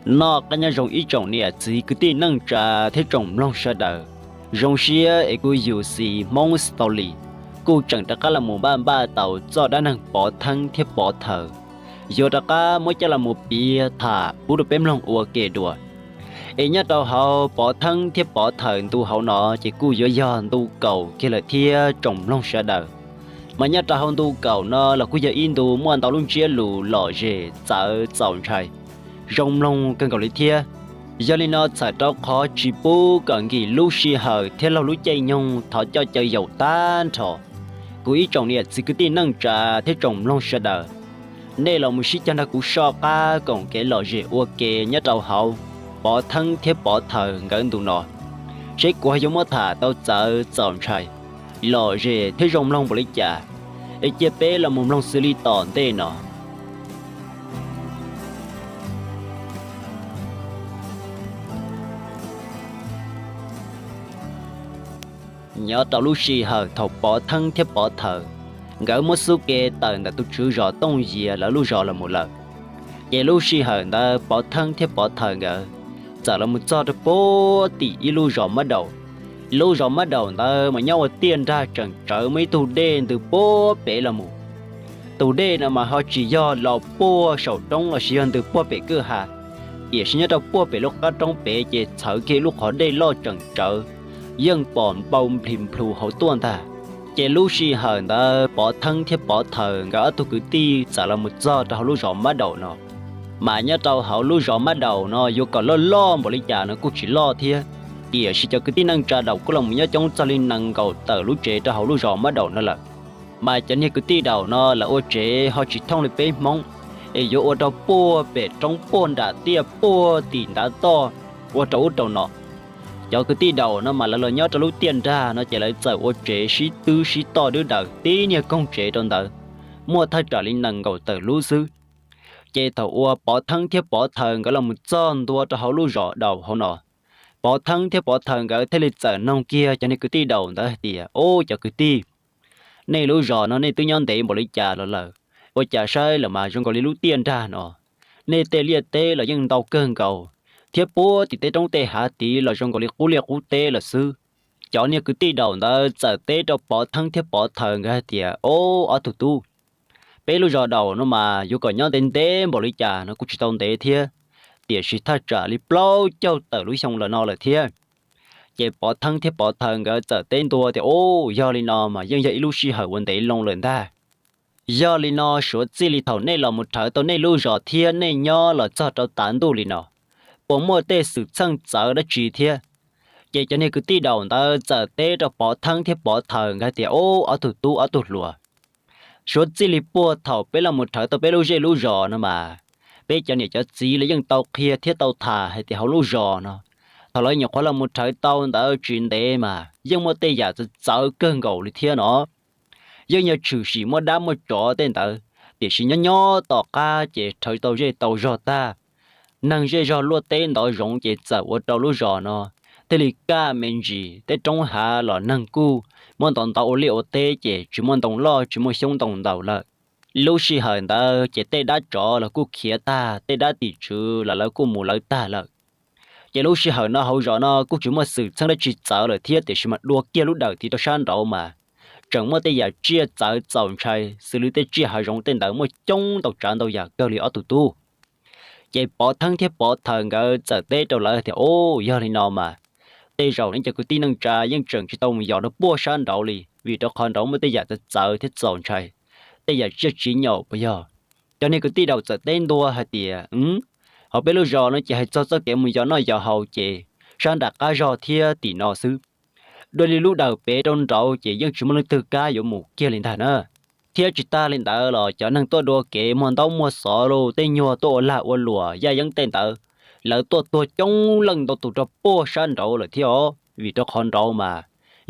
Noj qab nyob zoo ib tsoom niam txiv kwv tij neej tsa thiab tsoom mloog sawv daws. Zoo siab es kuv Yus Xis Hmoob Story kuj tseem rov qab los mus npaj npaj tau txoj dab neeg Pov Theeb thiab Pov Thaws, yuav rov qab muab coj los mus piav tham pub rau peb mloog ua ke dua. Es nyob rau hauv Pov Theeb thiab Pov Thaws ntu hauv no ces kuj yuav yog ntu kaum kiag lawm thiab tsoom mloog sawv daws. Mas nyob rau hauv ntu kaum no los kuj yog ib ntu muaj ntau lub ntsiab lus lom zem txawv txaus ntshai, zoo mloog kawg nkaus li thiab. Yog li no txhawm rau qhov tsis pub kom nkim lub sij hawm thiab laug lub caij nyoog, thov coj caw yaum tag nrho kuv ib tsoom niam txiv kwv tij neej tsa thiab tsoom mloog sawv daws, nej los mus sib cog nrog kuv soj qab koom kev lom zem ua ke nyob rau hauv Pov Theeb thiab Pov Thaws nkawd ntu no, seb kuv ho yuav muab tham tau txawv txaus ntshai, lom zem thiab zoo mloog npaum li cas. Es cia peb los mus mloog xws li tom ntej no. Nyob rau lub sij hawm thaum Pov Theeb thiab Pov Thaws nkawd muab xub ke tawm ntawm tus tswv zos Tooj Yias lawv lub zos los mus lawm, ces lub sij hawm ntawd Pov Theeb thiab Pov Thaws nkawd txawm los mus txog rau puag tim ib lub zos Mab Daum. Lub zos Mab Daum ntawd mas nyob ua tiaj nrag tseem tsawv muaj ib tug dej ntws puag pem los mus. Tus dej no mas ho tsis yog los puag saum roob lossis yog ntws puag pem kwj ha, tiam sis nyob rau puag pem lub qab roob pem ces txhawv kiag lub qhov dej loj tseem tsawv, yeej pom npau nplis nplhus hauv tuaj ntag. Ces lub sij hawm ntawd Pov Theeb thiab Pov Thaws nkawd ob tug kwv tij txawm los mus txog rau hauv lub zos Mab Daum no. Mas nyob rau hauv lub zos Mab Daum no yuav kom loj loj npaum li cas no kuj tsis loj thiab, tiam sis cov kwv tij neej tsa Daum kuj los mus nyob coob txog li nees nkaum tawm lub tsev rau hauv lub zos Mab Daum no lawm. Mas cov niag kwv tij Daum no lawv ua tsev ho tsis thooj li peb Hmoob, es yuav ua rau puag pem roob puag nram tiaj puag tim ntav toj, ua rau ub rau no. Cov kwv tij Daum no mas lawv los nyob rau lub tiaj nrag no ces lawv txawm ua tsev sib twb sib toj dwb daws tib niag koog tsev rau ntawd, muaj thaj tsam li nees nkaum tawm lub xwb. Ces thaum uas Pov Theeb thiab Pov Thaws nkawd los mus txog ntua rau hauv lub zos Daum hauv no, Pov Theeb thiab Pov Thaws nkawd thiaj li txawm noog kiag cov niag kwv tij Daum ntawd hais tias, Ub, cov kwv tij, nej lub zos no nej twb nyob ntev npaum li cas los lawm? Ua cas saib lawm mas zoo nkaus li lub tiaj nrag no, nej tej liaj teb los yeej ntau kawg nkaus, thiab puag tim tej roob tej hav tid los zoo nkaus li qub liaj qub teb lawm xwb. Cov niag kwv tij Daum ntawd txawm teb rau Pov Theeb thiab Pov Thaws nkawd hais tias, Ub, ob tug tub, peb lub zos Daum no mas yuav kom nyob ntev ntev npaum li cas no kuj tsis tau ntev thiab, tiam sis thaj tsam li plaub caug tawm lub xyoo los no lawm thiab. Ces Pov Theeb thiab Pov Thaws nkawd txawm teb ntua tias, Ub, yog li no mas yeej yog ib lub sij hawm uas ntev loo lawm ntag. Yog li no suav txij li thaum nej los mus rhawv tau nej lub zos thiab nej nyob los txog rau tav ntuj li no, puas muaj tej xwm txheej txawv dab tsi thiab? Ces cov niag kwv tij Daum ntawd txawm teb rau Pov Theeb thiab Pov Thaws nkawd hais tias, Ub, ob tug tub ob tug hluas, suav txij li puag thaum peb los mus rhawv tau peb lub zej lub zos no mas, peb cov niam cov txiv lawv yeej tau qhia thiab tau tham hais tias hauv lub zos no, thaum lawv nyuam qhuav los mus rhawv tau ntawd tsis ntev mas yeej muaj tej yam txawv txawv kawg nkaus li thiab no. Yeej yog tshwm sim muaj dab muaj tsov tej ntawd, tiam sis nyob nyob tom qab ces rhawv tau zej tau zog tag, neeg zej zog luaj teb ntov zoov ces txawm ua rau lub zos no thiaj li kaj me ntsis, tej roob hav los neeg kuj muab ntov ntov ua liaj ua teb ces tsis muaj ntoo loj tsis muaj xyoob ntoo ntaus lawm. Lub sij hawm ntawd ces tej dab tsov los kuj khiav tag, tej dab tim tswv los lawv kuj mus lawv tag lawm. Ces lub sij hawm no hauv zos no kuj tsis muaj xwm txheej dab tsi txawv lawm thiab, tiam sis mas dua kiag lub dawm tid rau sab nraud mas tseem muaj tej yam tsiaj txawv txaus ntshai xws li tej tsiaj hav zoov tej ntawd muaj coob ntau tsav ntau yam kawg li ob tug tub. Ces Pov Theeb thiab Pov Thaws nkawd txawm teb rau lawv tias, Ub, yog li no mas tej zaum nej cov kwv tij neej tsa yeej tseem tsis tau mus yos rau puag sab nraud li, vim rau qhov nraud muaj tej yam txawv txawv thiab txaus ntshai, tej yam tsiaj txiv nyaum puas yog? Cov niag kwv tij Daum txawm teb ntua hais tias, Hauv peb lub zos no ces hais txog txoj kev mus yos noj yos haus ces sab nram qab zog thiab tim no xwb. Dua li lub dawm pem rau nraud ces yeej tsis muaj leej twg kam yuav mus kiag li ntag na. Thiab tsis tag li ntawd los cov neeg tuaj dua kev muag ntaub muag xov los tej nyuag tuaj ua lag ua luam yaj yeeb tej ntawd, lawv tuaj tuag coob leej ntau tus rau puag sab nraud lawm thiab os, vim rau qhov nraud mas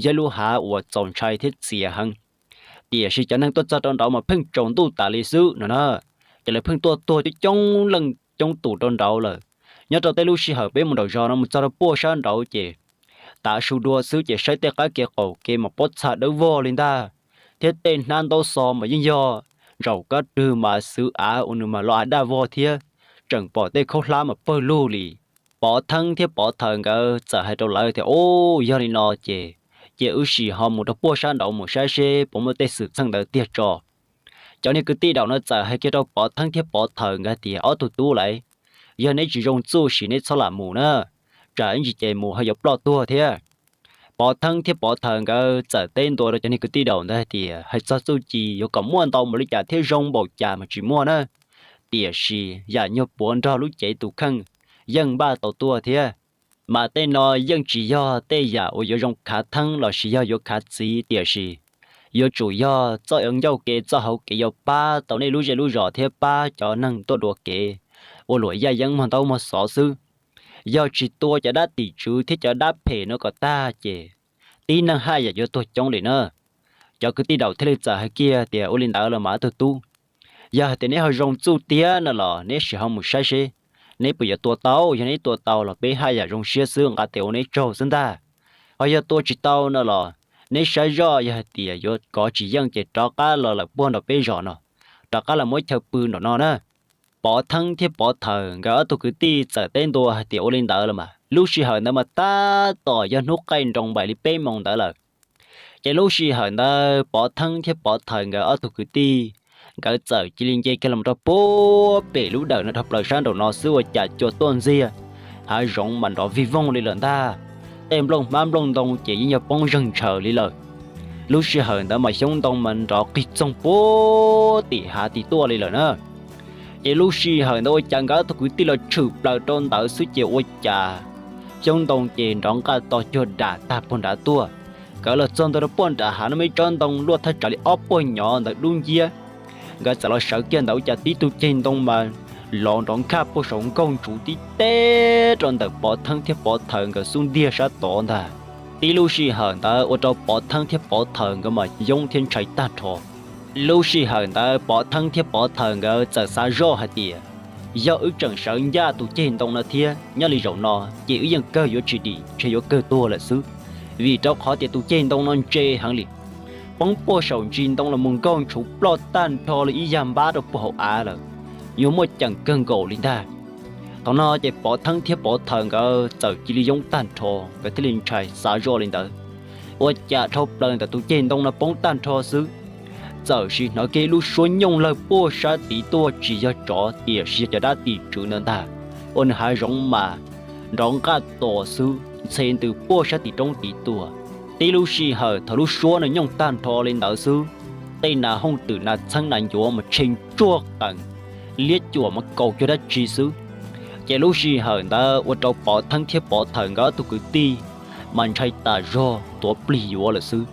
yog lub hav uas txaus ntshai thiab txias heev. Tiam sis cov neeg tuaj txog rau nraud mas pheej tsaus ntuj tas li xwb no na. Ces lawv pheej tuaj tuag coob coob leej coob tus rau nraud lawm. Nyob rau tej lub sij hawm peb mus nraum zos no mus txog rau puag sab nraud ces tav su dua xwb ces saib tej qab kev qaum kev mas pob txha dawb vog li ntag, thiab tej hnab ntaub xov mas yeej yog ntsaum kab rwg mas xwv av uas nws mas los av daj vog thiab, tseem pom tej khaub hlab mas pawg lug li. Pov Theeb thiab Pov Thaws nkawd txawm hais rau lawv tias, Ub, yog li no ces, ces wb sim ho mus rau puag sab nraud mus saib seb puas muaj tej xwm txheej ntawd tiag tso. Cov niag kwv tij daum no txawm hais kiag rau Pov Theeb thiab Pov Thaws nkawd tias, Ob tug tub lauj, yog neb tsis zoo txuj sim neb txhob lam mus na, tsam ib ntsis ces mus ho yuav ploj tuag thiab. Pov Theeb thiab Pov Thaws nkawd txawm teb ntua rau cov niag kwv tij daum ntawd hais tias, Hais txog txuj ci yuav kom muaj ntau npaum li cas thiab zoo npaum cas mas tsis muaj na, tiam sis yam nyuag puav nrog lub cev tus kheej yeej npaj tau tuaj thiab. Mas tej no yeej tsis yog tej yam uas yuav zoo khav theeb lossis yog yuav khav txiv, tiam sis yuav tsum yog txoj ncauj ke txoj hauv kev yuav pab tau nej lub zej lub zos thiab pab cov neeg tuaj dua kev ua luam yaj yeeb muag ntaub muag xov xwb. Yog tsis tua cov dab tim tswv thiab cov dab phem no kom tag ces tib neeg haj yam yuav tuag coob li na. Cov kwv tij daum thiaj li txawm hais kiag tias, Ua li ntawd los mas ob tug tub, yog hais tias neb ho zoo txuj tiag no los neb sim ho mus saib seb neb puas yuav tua tau. Yog neb tua tau los peb haj yam zoo siab xwb, nqa tes ua neb tsaug xwb ntag. Ho yog tua tsis tau no los neb saib zoj, yog hais tias yuav kov tsis yeej ces rov qab los lawm puag nram peb zos no, rov qab los muab chaw pw nram no na. Pov Theeb thiab Pov Thaws nkawd ob tug kwv tij txawm teb ntua hais tias, Ua li ntawd los mas. Lub sij hawm ntawd mas tab tom yog hnub qaij nroos npaim li peb moos ntawd lawm. Ces lub sij hawm ntawd Pov Theeb thiab Pov Thaws nkawd ob tug kwv tij, nkawd txawm cia li nce kiag los rau puag pem lub dawm no dhau plaws sab nraum no xwb ua cas cua tuaj ntxiag, hav zoov mas nrov vij voog li lawm ntag. Tej nplooj hmab nplooj ntoo ces yeej yog poob zeeg ntshaws li lawm. Lub sij hawm ntawd mas xyoob ntoo mas nrov qig txoog puag tim hav tim tuaj li lawm na. Ces lub sij hawm ntawd ua cas nkawd ob tug kwv tij los tshwm plaws rau ntawd xwb ces ua cas xyoob ntoo ces nrov nqaj to cuag dam tag puag nrad tuaj. Nkawd los txog ntua rau puag nram hav no muaj ib tsob ntoo luaj thaj tsam li ob puag nyov ntawd dub nciab. Nkawd txawm los sawv kiag ntawd ua cas tib tug ceg ntoo mas lov nrov nkhaj puag saum nkaug ntsuv tib teb rau ntawm Pov Theeb thiab Pov Thaws nkawd xub ntiag sab tod ntag. Tib lub sij hawm ntawd ua rau Pov Theeb thiab Pov Thaws nkawd mas yoob thiab ntshai tag nrho. Lub sij hawm ntawd Pov Theeb thiab Pov Thaws nkawd txawm xav zoj hais tias, Yog wb tseem sawv ncaj tus ceg ntoo no thiab nyob li zaum no ces wb yeej kawg yuav tsis dim, ntshe yuav kawg tuag lawm xwb, vim rau qhov tias tus ceg ntoo no ntse heev li, poob puag saum ntsis ntoo los mus nkaug ntshuv ploj tag nrho li ib yag npab rau puag hauv av lawm, yuav muaj ceem kawg nkaus li ntag. Thaum no ces Pov Theeb thiab Pov Thaws nkawd txawm cia li yoob tag nrho, nkawd thiaj li ntshai xav zoj li ntawd. Ua cas dhau plaws ntawm tus ceg ntoo no poob tag nrho xwb, txawm sim hnov kiag ib lub suab nyooj lawg puag sab tid tuaj, tsis yog tsov tiam sis yog cov dab tim tswv ntawd ntag. Ua nws hav zoov mas nrov nqaj tos xwb, ntxhe ntws puag sab tim roob tid tuaj. Tib lub sij hawm thaum lub suab no nyooj tag nrho li ntawd xwb, tej nas hooj twm nas txheeb nas ncuav mas tshee tsuag qees, liab cuam mas kaus cuag dab tsi xwb. Ces lub sij hawm ntawd ua rau Pov Theeb thiab Pov Thaws nkawd ob tug kwv tij mas ntshai tas zog tuav plig yuav lawm xwb.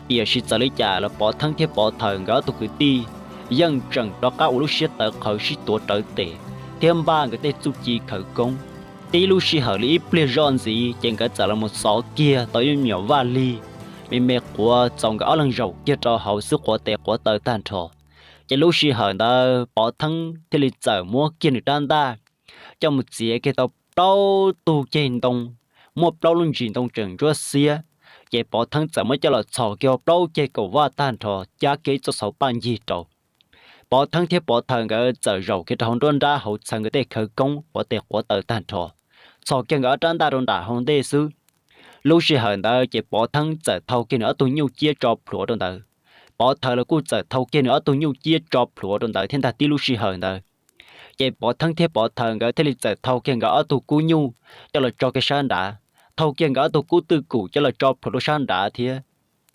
Tiam sis txawm li cas los Pov Theeb thiab Pov Thaws nkawd ob tug kwv tij yeej tseem rov qab ua lub siab tawv qhawv sib tuav rawv tes thiab npaj nkawd tej txuj ci khawv koob. Tib lub sij hawm li ib pliag zoj ntxiv ces nkawd txawm los mus xov kiag tau ib me nyuam vaj lig me me quav txaus nkawd ob leeg zaum kiag rau hauv xwb, quav tes quav taw tag nrho. Ces lub sij hawm ntawd Pov Theeb thiaj li txawm muab kiag nws rab ntaj coj mus txiav kiag tau plaub tug ceg ntoo, muaj plaub lub ntsis ntoo tseem ntsuab xiab. Ces Pov Theeb txawm muab coj los txhos kiag plaub ceg kaum vaj tag nrho, cab kiag ib txoj xauv paj ncig rau. Pov Theeb thiab Pov Thaws nkawd txawm zaum kiag rau hauv nruab nrab hauv txhawv nkawd tej khawv koob quav tes quav taw tag nrho, txhos kiag nkawd ob rab ntaj rau nram hauv ntej xwb. Lub sij hawm ntawd ces Pov Theeb txawm thau kiag nws ob tug nyuj ciab tso plhuav rau ntawd. Pov Thaws los kuj txawm thau kiag nws ob tug nyuj ciab tso plhuav rau ntawd thiab ntag. Tib lub sij hawm ntawd ces Pov Theeb thiab Pov Thaws nkawd thiaj li txawm thau kiag nkawd ob tug kub nyuj coj los tso kiag sab nrad, thau kiag nkawd ob tug kub twj kum coj los tso plhuav rau sab nrad thiab.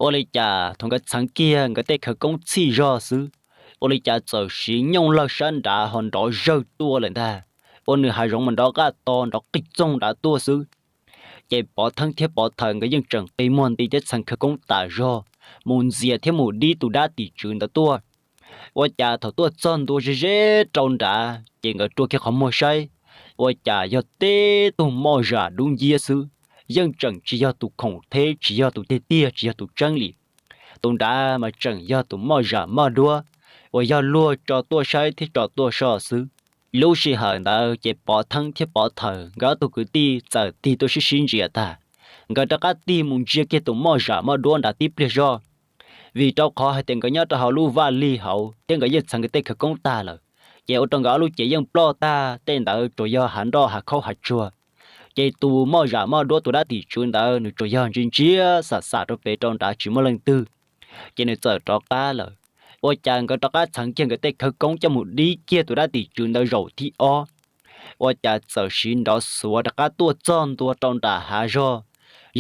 Ua li cas thaum nkawd txheev kiag nkawd tej khawv koob txhij zog xwb, ua li cas txawm siv nyooj lawg sab nrad ho nrov zawg tuaj lawm ntag. Ua nws hav zoov mas nrov nqaj to nrov qig txoog nrad tuaj xwb. Ces Pov Theeb thiab Pov Thaws nkawd yeej tseem qi muag nti thiab txheev khawv koob tas zog mus ntxias thiab mus dib tus dab tim tswv ntawd tuaj. Ua cas thaum tuaj txog ntua ze ze rau nrad ces nkawd rua kiag qhov muag saib, ua cas yog tib tug moj zam dub nciab xwb, yeej tseem tsis yog tus khoom theb, tsis yog tus tiag tiag, tsis yog tus tseeb li. Tus nrad mas tseem yog tus moj zam moj duab uas yog luag tso tuaj saib thiab tso tuaj soj xwb. Lub sij hawm ntawd ces Pov Theeb thiab Pov Thaws nkawd ob tug kwv tij txawm tig tuaj sib sib ntsia tag, nkawd rov qab tig mus ntsia kiag tus moj zam moj duab nrad tib pliag zog, vim rau qhov hais tias nkawd nyob rau hauv lub vaj lig hauv thiab nkawd yeej txheev nkawd tej khawv koob tag lawm, Ces ua rau nkawd ob lub cev yeej ploj tag, tej ntawd tsuas yog hav nroj hav khaub hav tsuag. Ces tus moj zam moj duab tus dab tim tswv ntawd nws tsuas yog ntsia ntsia xam xam rau pem rau nrad tsis muaj leej twg, ces nws txawm rov qab lawm. Ua cas nkawd rov qab txheev kiag nkawd tej khawv koob coj mus dib kiag tus dab tim tswv ntawd zaum thib ob, ua cas txawm siv nrov xuav rov qab tuaj txog ntua rau nram hav zog.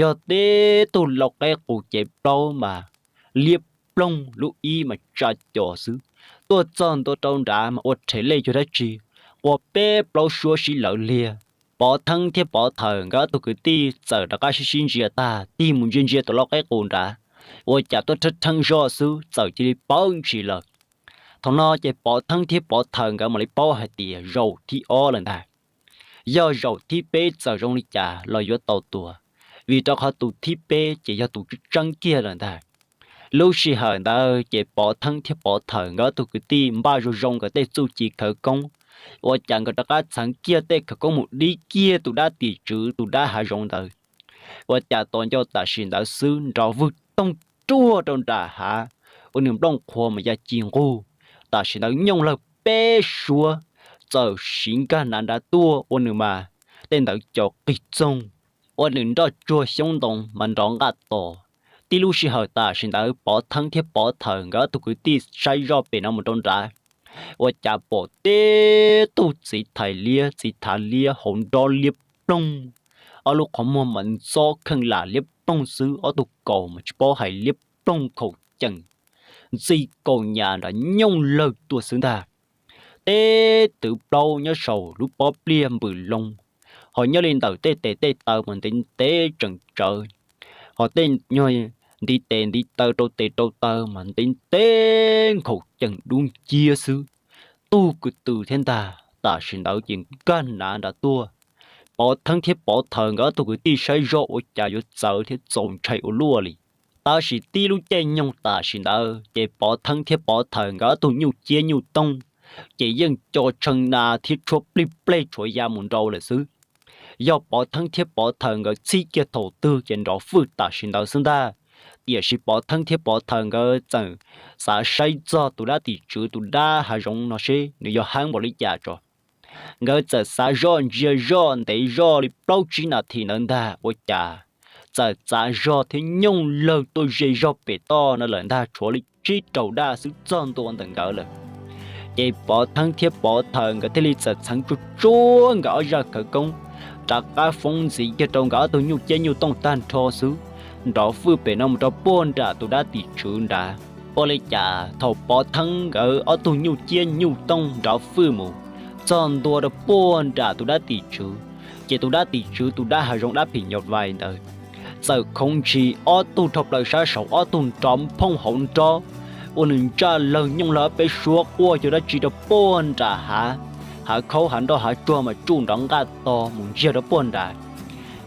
Yog tib tug lau qeb qus cev plaub mas liab ploog, lub ib mas tsa cos xwb. Tuaj txog ntua rau nrad mas ua rhem lej cuag dab tsi, qua peb plaub suab sib lawv liag. Pov Theeb thiab Pov Thawm nkawd ob tug kwv tij txawm rov qab sib sib ntsia tag, tig mus ntsia ntsia tus lau qeb qus nrad, ua cas tuaj rheeb rheeb zoj xwb txawm cia li pawv ntshis lawm. Thaum no ces Pov Theeb thiab Pov Thawm nkawd mam li paub hais tias zaum thib ob lawm ntag. Yog zaum thib peb txawm zoo li cas los yuav tau tuag, vim rau qhov tus thib peb ces yog tus tseeb tseeb kiag lawm ntag. Lub sij hawm ntawd ces Pov Theeb thiab Pov Thawm nkawd ob tug kwv tij npaj zoo zoo nkawd tej txuj ci khawv koob, ua cas nkawd rov qab txheev kiag tej khawv koob mus dib kiag tus dab tim tswv tus dab hav zoov ntawd. Ua cas tos ncauj tam sim ntawd xwb nrov vwg toog ruaj rau nram hav, ua nws nplooj qhuav mas ya ci nquj. Tam sim ntawd nyooj lawg peb suab, txawm siv nkag nav nrad tuaj ua nws mas tej ntawd cov qig txoog, ua nws nroj tsuag xyoob ntoo mas nrov nqaj tos. Tib lub sij hawm tam sim ntawd Pov Theeb thiab Pov Thawm nkawd ob tug kwv tij saib zoj pem no mus rau nrad, ua cas pom tib tug txiv thais liab txiv thav liab hauv nrob liab ploog, ob lub qhov muag mas ntxob kheej lam liab ploog xwb, ob tug kaus mas tsis paub hais liab ploog khaum ceem, ntxi kaus nyas nram nyooj lawg tuaj xwb ntag. Teb twv plaub nyob saum lub pob pliaj npws loo, ho nyob li ntawm tej tes tej taw mas ntev ntev tseem tsawv, ho tej nyuag ntiv tes ntiv taw rau tes rau taw mas ntev ntev nkhaus ceem dub nciab xwb. Tug kwv tw thiab ntag, tam sim ntawd ces nkag nav nrad tuaj. Pov Theeb thiab Pov Thawm nkawd ob tug kwv tij saib zoj ua cas yuav txawv thiab txaus ntshai ua luaj li. Tab sis tib lub caij nyoog tam sim ntawd ces Pov Theeb thiab Pov Thawm nkawd ob tug nyuj ciab nyuj tooj ces yeej co tshee na thiab tshuab plij plej tshuav ya mus nrau lawm xwb. Yog Pov Theeb thiab Pov Thawm nkawd txhib kiag thaum twg ces nrov fwj tam sim ntawd xwb ntag. Tiam sis Pov Theeb thiab Pov Thawm nkawd txawm xav saib txog tus dab tim tswv tus dab hav zoov no seb nws yog heev npaum li cas tso. Nkawd txawm xav zoj ntsia zoj ntev zoj li plaub tsib nas this ntawd ntag ua cas txawm txav zog thiab nyooj lawg tuaj ze zog pem toj no lawm ntag, tshuav li tsib rau daj xwb txog ntua ntawm nkawd lawm. Ces Pov Theeb thiab Pov Thawm nkawd thiaj li txawm txheev tsuag tsuag nkawd ob zaj khawv koob, rov qab foob ntxiv kiag rau nkawd ob tug nyuj ciab nyuj tooj tag nrho xwb, nrov fwj pem no mus rau puag nram tus dab tim tswv nrad. Ua li cas thaum Pov Theeb nkawd ob tug nyuj ciab nyuj tooj nrov fwj mus txog ntua rau puag nram tus dab tim tswv, ces tus dab tim tswv tus dab hav zoov dab phim nyuj vais ntawd txawm khoov ntshis ob tug dhau plaws sab saud ob tug nrov nphooj hauv nrob, ua nws ntsaj lawg nyooj lawg ob peb suab quaj cuag dab tsi rau puag nram hav, hav khaub hav nroj hav tsuag mas tsuj nrov nqaj to mus ntsiag rau puag nrad.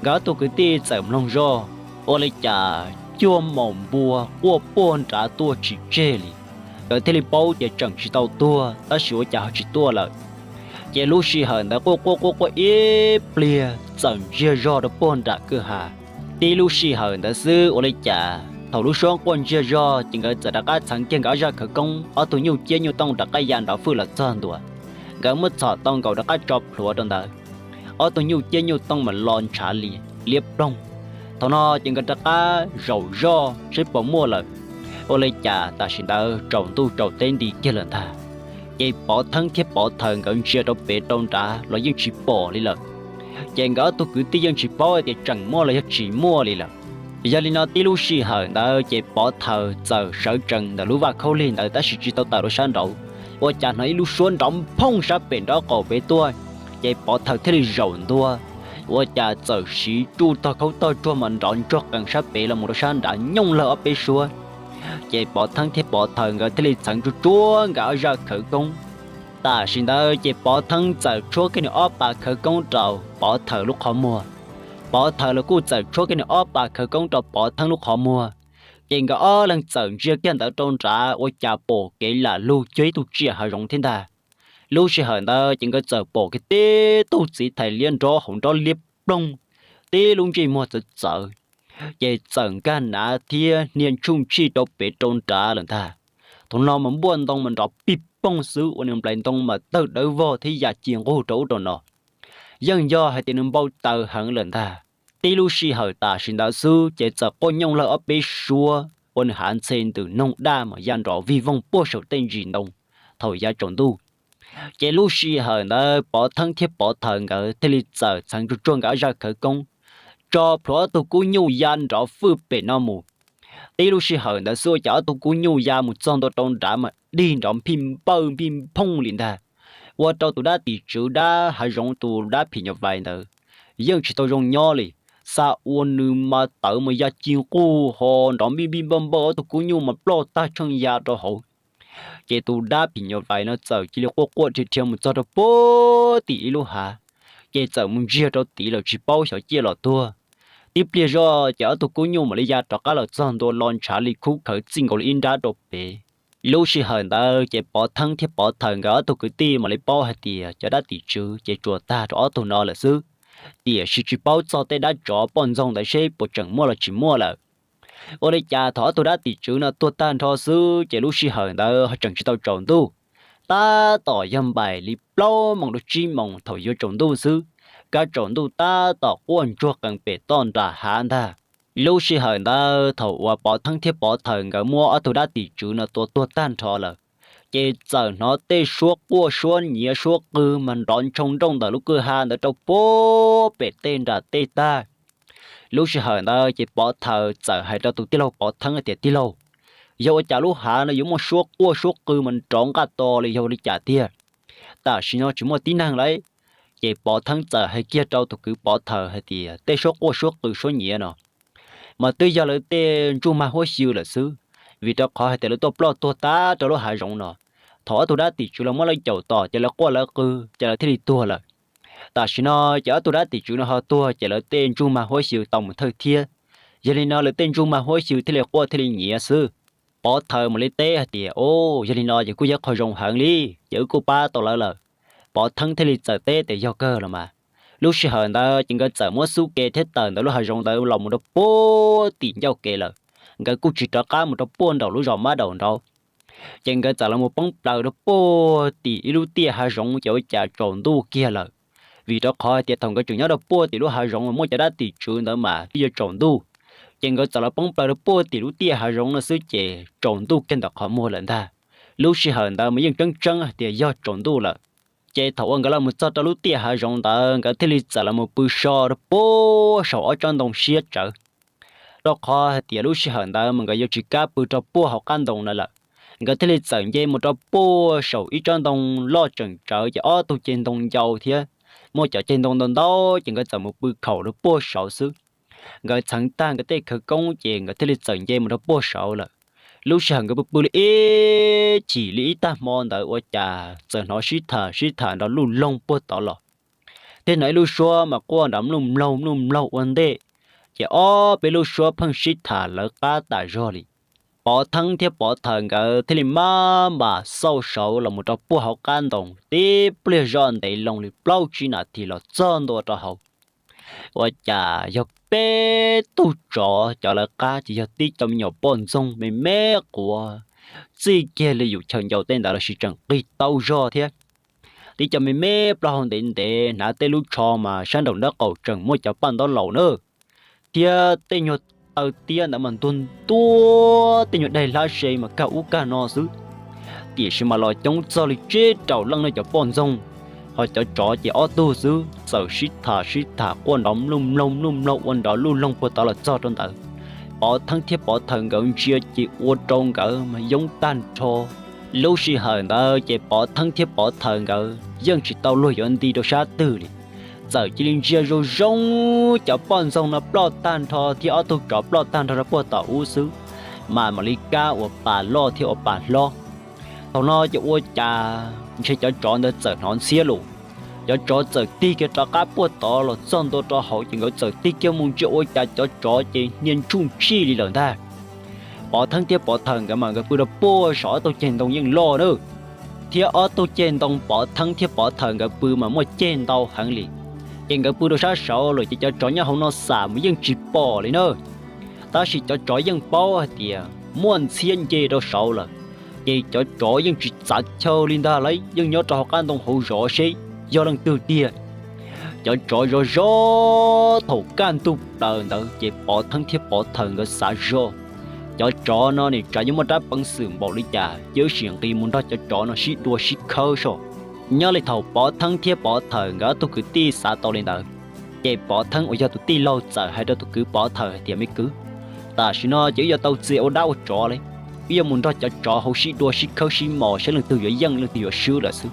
Nkawd ob tug kwv tij txawm mloog zoj, ua li cas cuag maum npua quaj puag nrad tuaj tsis tseg li. Nkawd thiaj li paub tias tseem tsis tau tuag tab sis ua cas ho tsis tuaj lawm. Ces lub sij hawm ntawd quaj quaj quaj quaj ib pliag txawm ntsiag zog rau puag nram kwj ha. Tib lub sij hawm ntawd xwb ua li cas thaum lub suab quaj ntsiag zog ces nkawd txawm rov qab txheev kiag nkawd ob zaj khawv koob, ob tug nyuj ciab nyuj tooj rov qab ya nrov fwj los txog ntua. Nkawd muab txhom tau nkaus rov qab tso plhuav rau ntawd, ob tug nyuj ciab nyuj tooj mas lo ntshav li liab ploog. Thaum no ces nkawd rov qab zaum zoj seb puas muaj lawm. Ua li cas tam sim ntawd tsaus ntuj tsaus teb nti kiag lawm ntag. Ces Pov Theeb thiab Pov Thawm nkawd ntsia rau pem rau nrad los yeej tsis pom li lawm. Ces nkawd ob tug kwv tij yeej tsis paub tias tseem muaj los yog tsis muaj li lawm. Yog li no tib lub sij hawm ntawd ces Pov Thawm txawm sawv tsees ntawm lub vaj khaub lig ntawd tab sis tsis tau tawm rau sab nraud, ua cas hnov ib lub suab nrov nphooj sab pem nraub qaum pem tuaj, ces Pov Thawm thiaj li zaum ntua, ua cas txawm siv tsuj tog khaub tog tsuag mas nrov ntsuag qees sab pem los mus rau sab nrad nyooj lawg ob peb suab. Ces Pov Theeb thiab Pov Thawm nkawd thiaj li txheev tsuag tsuag nkawd ob zaj khawv koob. Tam sim ntawd ces Pov Theeb txawm tshuab kiag nws ob pas khawv koob rau Pov Thawm lub qhov muag, Pov Thawm los kuj txawm tshuab kiag nws ob pas khawv koob rau Pov Theeb lub qhov muag. Ces nkawd ob leeg txawm ntsia kiag ntawd rau nrad ua cas pom kev lam lug cuag ib tug tsiaj hav zoov thiab ntag. Lub sij hawm ntawd ces nkawd txawm pom kiag tib tug txiv thais liab nrov hauv nrob liab ploog, tib lub ntsej muag txawv txawv, ces txawm nkag nav thiab hnia ntshuj ntsij rau pem rau nrad lawm ntag. Thaum no mas npuaj ntoo mas nrov pij poog xwb uas nws nplaim ntoo mas tawg dawb vog thiab ya ci nqug rau ub rau no. Yeej yog hais tias nws npau taws heev lawm ntag. Tib lub sij hawm tam sim ntawd xwb ces txawm quaj nyooj lawg ob peb suab uas nws hav ntxhe ntws noog daj mas ya nrov vij voog puag saum tej ntsis ntoo thaum yav tsaus ntuj. Ces lub sij hawm ntawd Pov Theeb thiab Pov Thaws nkawd thiaj li txawm txheev tsuag tsuag nkawd ob zaj khawv koob, tso plhuav ob tug kub nyuj ya nrov fwj pem no mus. Tib lub sij hawm ntawd xwb ua cas ob tug kub nyuj ya mus txog ntua rau nrad mas dig nrov nphij npawj nphij nphooj li ntag. Ua rau tus dab tim tswv dab hav zoov tus dab phim nyuj vais ntawd yeej tsis tau zoo nyob li, xav ua nws mas tawv mas ya ci nqug ho nrov npij npij npawj npawj ob tug kub nyuj mas ploj tag tsheej ya rau hauv. Ces tus dab phim nyuj vais no txawm cia li quaj quaj rhia rhia mus txog rau puag tim ib lub hav, ces txawm mus ntsiag rau tid lawm tsis paub xyov ciaj los tuag. Tib pliag zoj ces ob tug kub nyuj mam li ya rov qab los txog ntua lo ntshav li khub khawv txij nkaus li ib nrab rau pem. Lub sij hawm ntawd ces Pov Theeb thiab Pov Thaws nkawd ob tug kwv tij mam li paub hais tias cov dab tim tswv ces tsuas tag rau ob tug no lawm xwb, tiam sis tsis paub txog tej dab tsov poj ntxoog ntawd seb puas tseem muaj los tsis muaj lawm. Ua li cas thaum ob tug dab tim tswv no tuag tag nrho xwb ces lub sij hawm ntawd ho tseem tsis tau tsaus ntuj, tab tom yog npaum li plaub moos rau tsib moos thaum yuav tsaus ntuj xwb, kab tsaus ntuj tab tom quaj ntsuag qees pem toj nram hav ntag. Lub sij hawm ntawd thaum uas Pov Theeb thiab Pov Thaws nkawd muab ob tug dab tim tswv no tua tuag tag nrho lawm, ces txawm hnov tej suab quaj suab nyiav suab qw mas nrov ntshoo nrooj ntawm lub kwj ha ntawd rau puag pem tej nram tej tag. Lub sij hawm ntawd ces Pov Thaws txawm hais rau tus tij laug Pov Theeb tias, Tij laug, yog ua cas lub hav no yuav muaj suab quaj suab qw mas nrov nqaj to li yog li cas tiag? Tam sim no tsis muaj tib neeg lauj. Ces Pov Theeb txawm hais kiag rau tus kwv Pov Thaws hais tias, Tej suab quaj suab qw suab nyiav no mas twb yog lawv tej ntsuj mag huab xyw lawm xwb, vim rau qhov hais tias lawv tuaj ploj tuag tag rau lub hav zoov no. Thaum ob tug dab tim tswv los muab lawv caum tom ces lawv quaj lawv qw ces lawv thiaj li tuag lawm. Tam sim no ces ob tug dab tim tswv no ho tuag ces lawv tej ntsuj mag huab xyw tau mus thawj thiab. Yog li no lawv tej ntsuj mag huab xyw thiaj li quaj thiaj li nyiav xwb. Pov Thaws mam li teb hais tias, Au, yog li no ces kuj yog qhov zoo heev li, ces wb kuj pab tau lawv lawm. Pov Theeb thiaj li txawm teb tias, Yog kawg los mas. Lub sij hawm ntawd ces nkawd txawm muab xub ke thiab tawm ntawm lub hav zoov ntawd los mus rau puag tim ncauj kev lawm. Nkawd kuj tsis rov qab mus rau puag nraum lub zos Mab Daum nraud. Ces nkawd txawm los mus poob plaws rau puag tim ib lub tiaj hav zoov ces ua cas tsaus ntuj kiag lawm. Vim rau qhov hais tias thaum nkawd tseem nyob rau puag tim lub hav zoov muaj cov dab tim tswv ntawd mas twb yuav tsaus ntuj. Ces nkawd txawm los poob plaws rau puag tim lub tiaj hav zoov no xwb ces tsaus ntuj kiag ntawm qhov muag lawm ntag. Lub sij hawm ntawd mas yeej tseeb tseeb hais tias yog tsaus ntuj lawm. Ces thaum uas nkawd los mus txog rau lub tiaj hav zoov ntawd nkawd thiaj li txawm los mus pw so rau puag saum ob tsob ntoo siab tsawv, rau qhov hais tias lub sij hawm ntawd mas nkawd yuav tsis kam pw rau puag hauv qab ntoo no lawm. Nkawd thiaj li txawm nce mus rau puag saum ib tsob ntoo loj tseem tsawv ces ob tug ceg ntoo ncau thiab, muaj cov ceg ntoo ntau ntau ces nkawd txawm mus pw khaum rau puag saud xwb. Nkawd txheev tag nkawd tej khawv koob ces nkawd thiaj li txawm nce mus rau puag saud lawm. Lub sij hawm nkawd pw pw li ib chim li ib tag hmo ntawd ua cas txawm hnov sib tham sib tham nrov luj loog puag tod los, thiab hnov ib lub suab mas quaj nrov mluj mlaug mluj mlaug ua ntej, ces ob peb lub suab pheej sib tham lawv qab tas zog li. Pov Theeb thiab Pov Thaws nkawd thiaj li maj mam xauj saud los mus rau puag hauv qab ntoo, tib pliag zoj ntev loo li plaub tsib nas this los txog ntua rau hauv. Ua cas yog peb tug tsov cov lawv qab ces yog tib co me nyuam poj ntxoog me me quav, txij kiag li yus chaw ncaus tej ntawd los sis tseem qig tau zog thiab. Tib co me me plaub hau ntev ntev, hnav tej lub tsho mas sab nraum nraub qaum tseem muaj cov paj ntaub laus na, thiab tej nyuag taw tiab ntawd mas ntuag ntuag, tej nyuag daim hlab se mas kag ub kag no xwb. Tiam sis mas los coob txog li tsib rau leej no cov poj ntxoog, ho cov tsov ces ob tug xwb txawm sib tham sib tham quaj nrov mluj mlaug mluj mlaug ua nrov luj loog puag tod los txog rau ntawd. Pov Theeb thiab Pov Thaws nkawd ntsia ces ua rau nkawd mas yoob tag nrho. Lub sij hawm ntawd ces Pov Theeb thiab Pov Thaws nkawd yeej tsis tau luag yuav nti rau sab twg li, txawm cia li ntsia zoo zoo cov poj ntxoog no ploj tag nrho thiab ob tug tsov ploj tag nrho rau puag tom ub xwb, mas mam li kab ua pa loj thiab ua pa hlob. Thaum no ces ua cas ntshe cov tsov ntawd txawm hnov ntxhiab lus, cov tsov txawm tig kiag rov qab puag tod los txog ntua rau hauv ces nkawd txawm tig kiag mus ntsia ua cas cov tsov ces hnia ntsuj ntsij li lawm ntag. Pov Theeb thiab Pov Thaws nkawd mas nkawd pw rau puag saum ob tug ceg ntoo yeej loj na, thiab ob tug ceg ntoo Pov Theeb thiab Pov Thaws nkawd pw mas muaj ceg ntau heev li, ces nkawd pw rau sab saud lawm ces cov tsov nyob hauv no xam mus yeej tsis pom li na. Tab sis cov tsov yeej paub hais tias muaj ntxhiab nce rau saud lawm, Ces cov tsov yeej tsis txav chaw li ntag lauj, yeej nyob rau hauv qab ntoo hauv zov seb yog leej twg tiag. Cov tsov zov zov thaum kaj ntug plaws ntawd ces Pov Theeb thiab Pov Thawm nkawd xav zog, cov tsov no nim tsam yuav muaj rab peev xwm npaum li cas, ces wb sim nqis mus nrog cov tsov no sib dua sib khawb soj. Nyob li thaum Pov Theeb thiab Pov Thawm nkawd ob tug kwv tij xav tau li ntawd, ces Pov Theeb uas yog tus tij laug txawm hais rau tus kwv Pov Thawm hais tias, me kwv, tam sim no ces wb yuav tau txia ua dab ua tsov li, wb yuav mus nrog cov tsov hauv sib dua sib khawb sib mos saib leej twg yuav yeej leej twg yuav swb lawm xwb.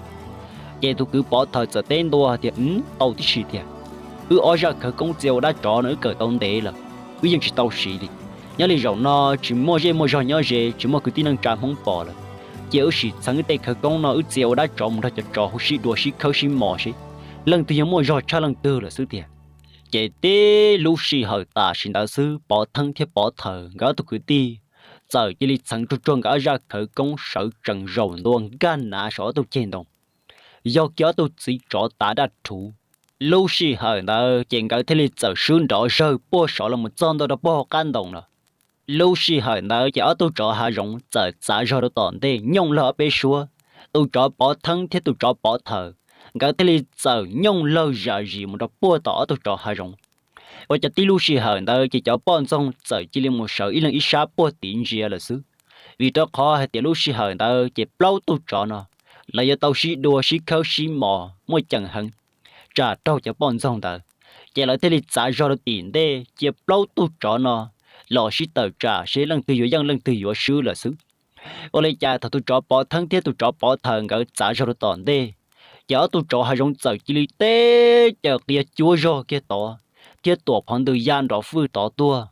Ces tus kwv Pov Thawm txawm teb ntua tias, tau tib si tiag, wb ob zaj khawv koob txia ua dab tsov no wb kawm tau ntev lawm, wb yeej tsis tau siv li. Nyob li zaum no tsis muaj zej muaj zog nyob ze, tsis muaj kwv tij neej tsa Hmoob pom lawm, ces wb sim txheev tej khawv koob no wb txia ua dab tsov mus nrog cov tsov hauv sib dua sib khawb sib mos seb leej twg yuav muaj zog tshaj leej twg lawm xwb tiag. Ces tib lub sij hawm tam sim ntawd xwb Pov Theeb thiab Pov Thawm nkawd ob tug kwv tij txawm cia li txheev tsuag tsuag nkawd ob zaj khawv koob sawv tsees zaum ntua nkag nav saum ob tug ceg ntoo, yog kiag ob tug txiv tsov tav daj rhuv. Lub sij hawm ntawd ces nkawd thiaj li txawm swb nrov zawg puag saud los mus txog ntua rau puag hauv qab ntoo no. Lub sij hawm ntawd ces ob tug tsov hav zoov txawm txav zog rau tom ntej nyooj lawg ob peb suab. Tus tsov Pov Theeb thiab tus tsov Pov Thawm nkawd thiaj li txawm nyooj lawg zam zis mus rau puag tom ob tug tsov hav zoov. Ua cas tib lub sij hawm ntawd ces cov poj ntxoog txawm cia li mus sawv ib leeg ib sab puag tid ntsia lawm xwb, vim rau qhov hais tias lub sij hawm ntawd ces plaub tug tsov no lawv yuav tau sib dua sib khawb sib mos muaj ceem heev, tsam raug cov poj ntxoog ntawd. Ces lawv thiaj li txav zog rau tim ntej cia plaub tug tsov no los sib tawm tsam seb leej twg yuav yeej leej twg yuav swb lawm xwb. Ua li cas thaum tus tsov Pov Theeb thiab tus tsov Pov Thawm nkawd txav zog rau tom ntej, ces ob tug tsov hav zoov txawm cia li teb caws qia cuab zog kiag tod thiab tuam qhov ntws ya nrov fwj tod tuaj.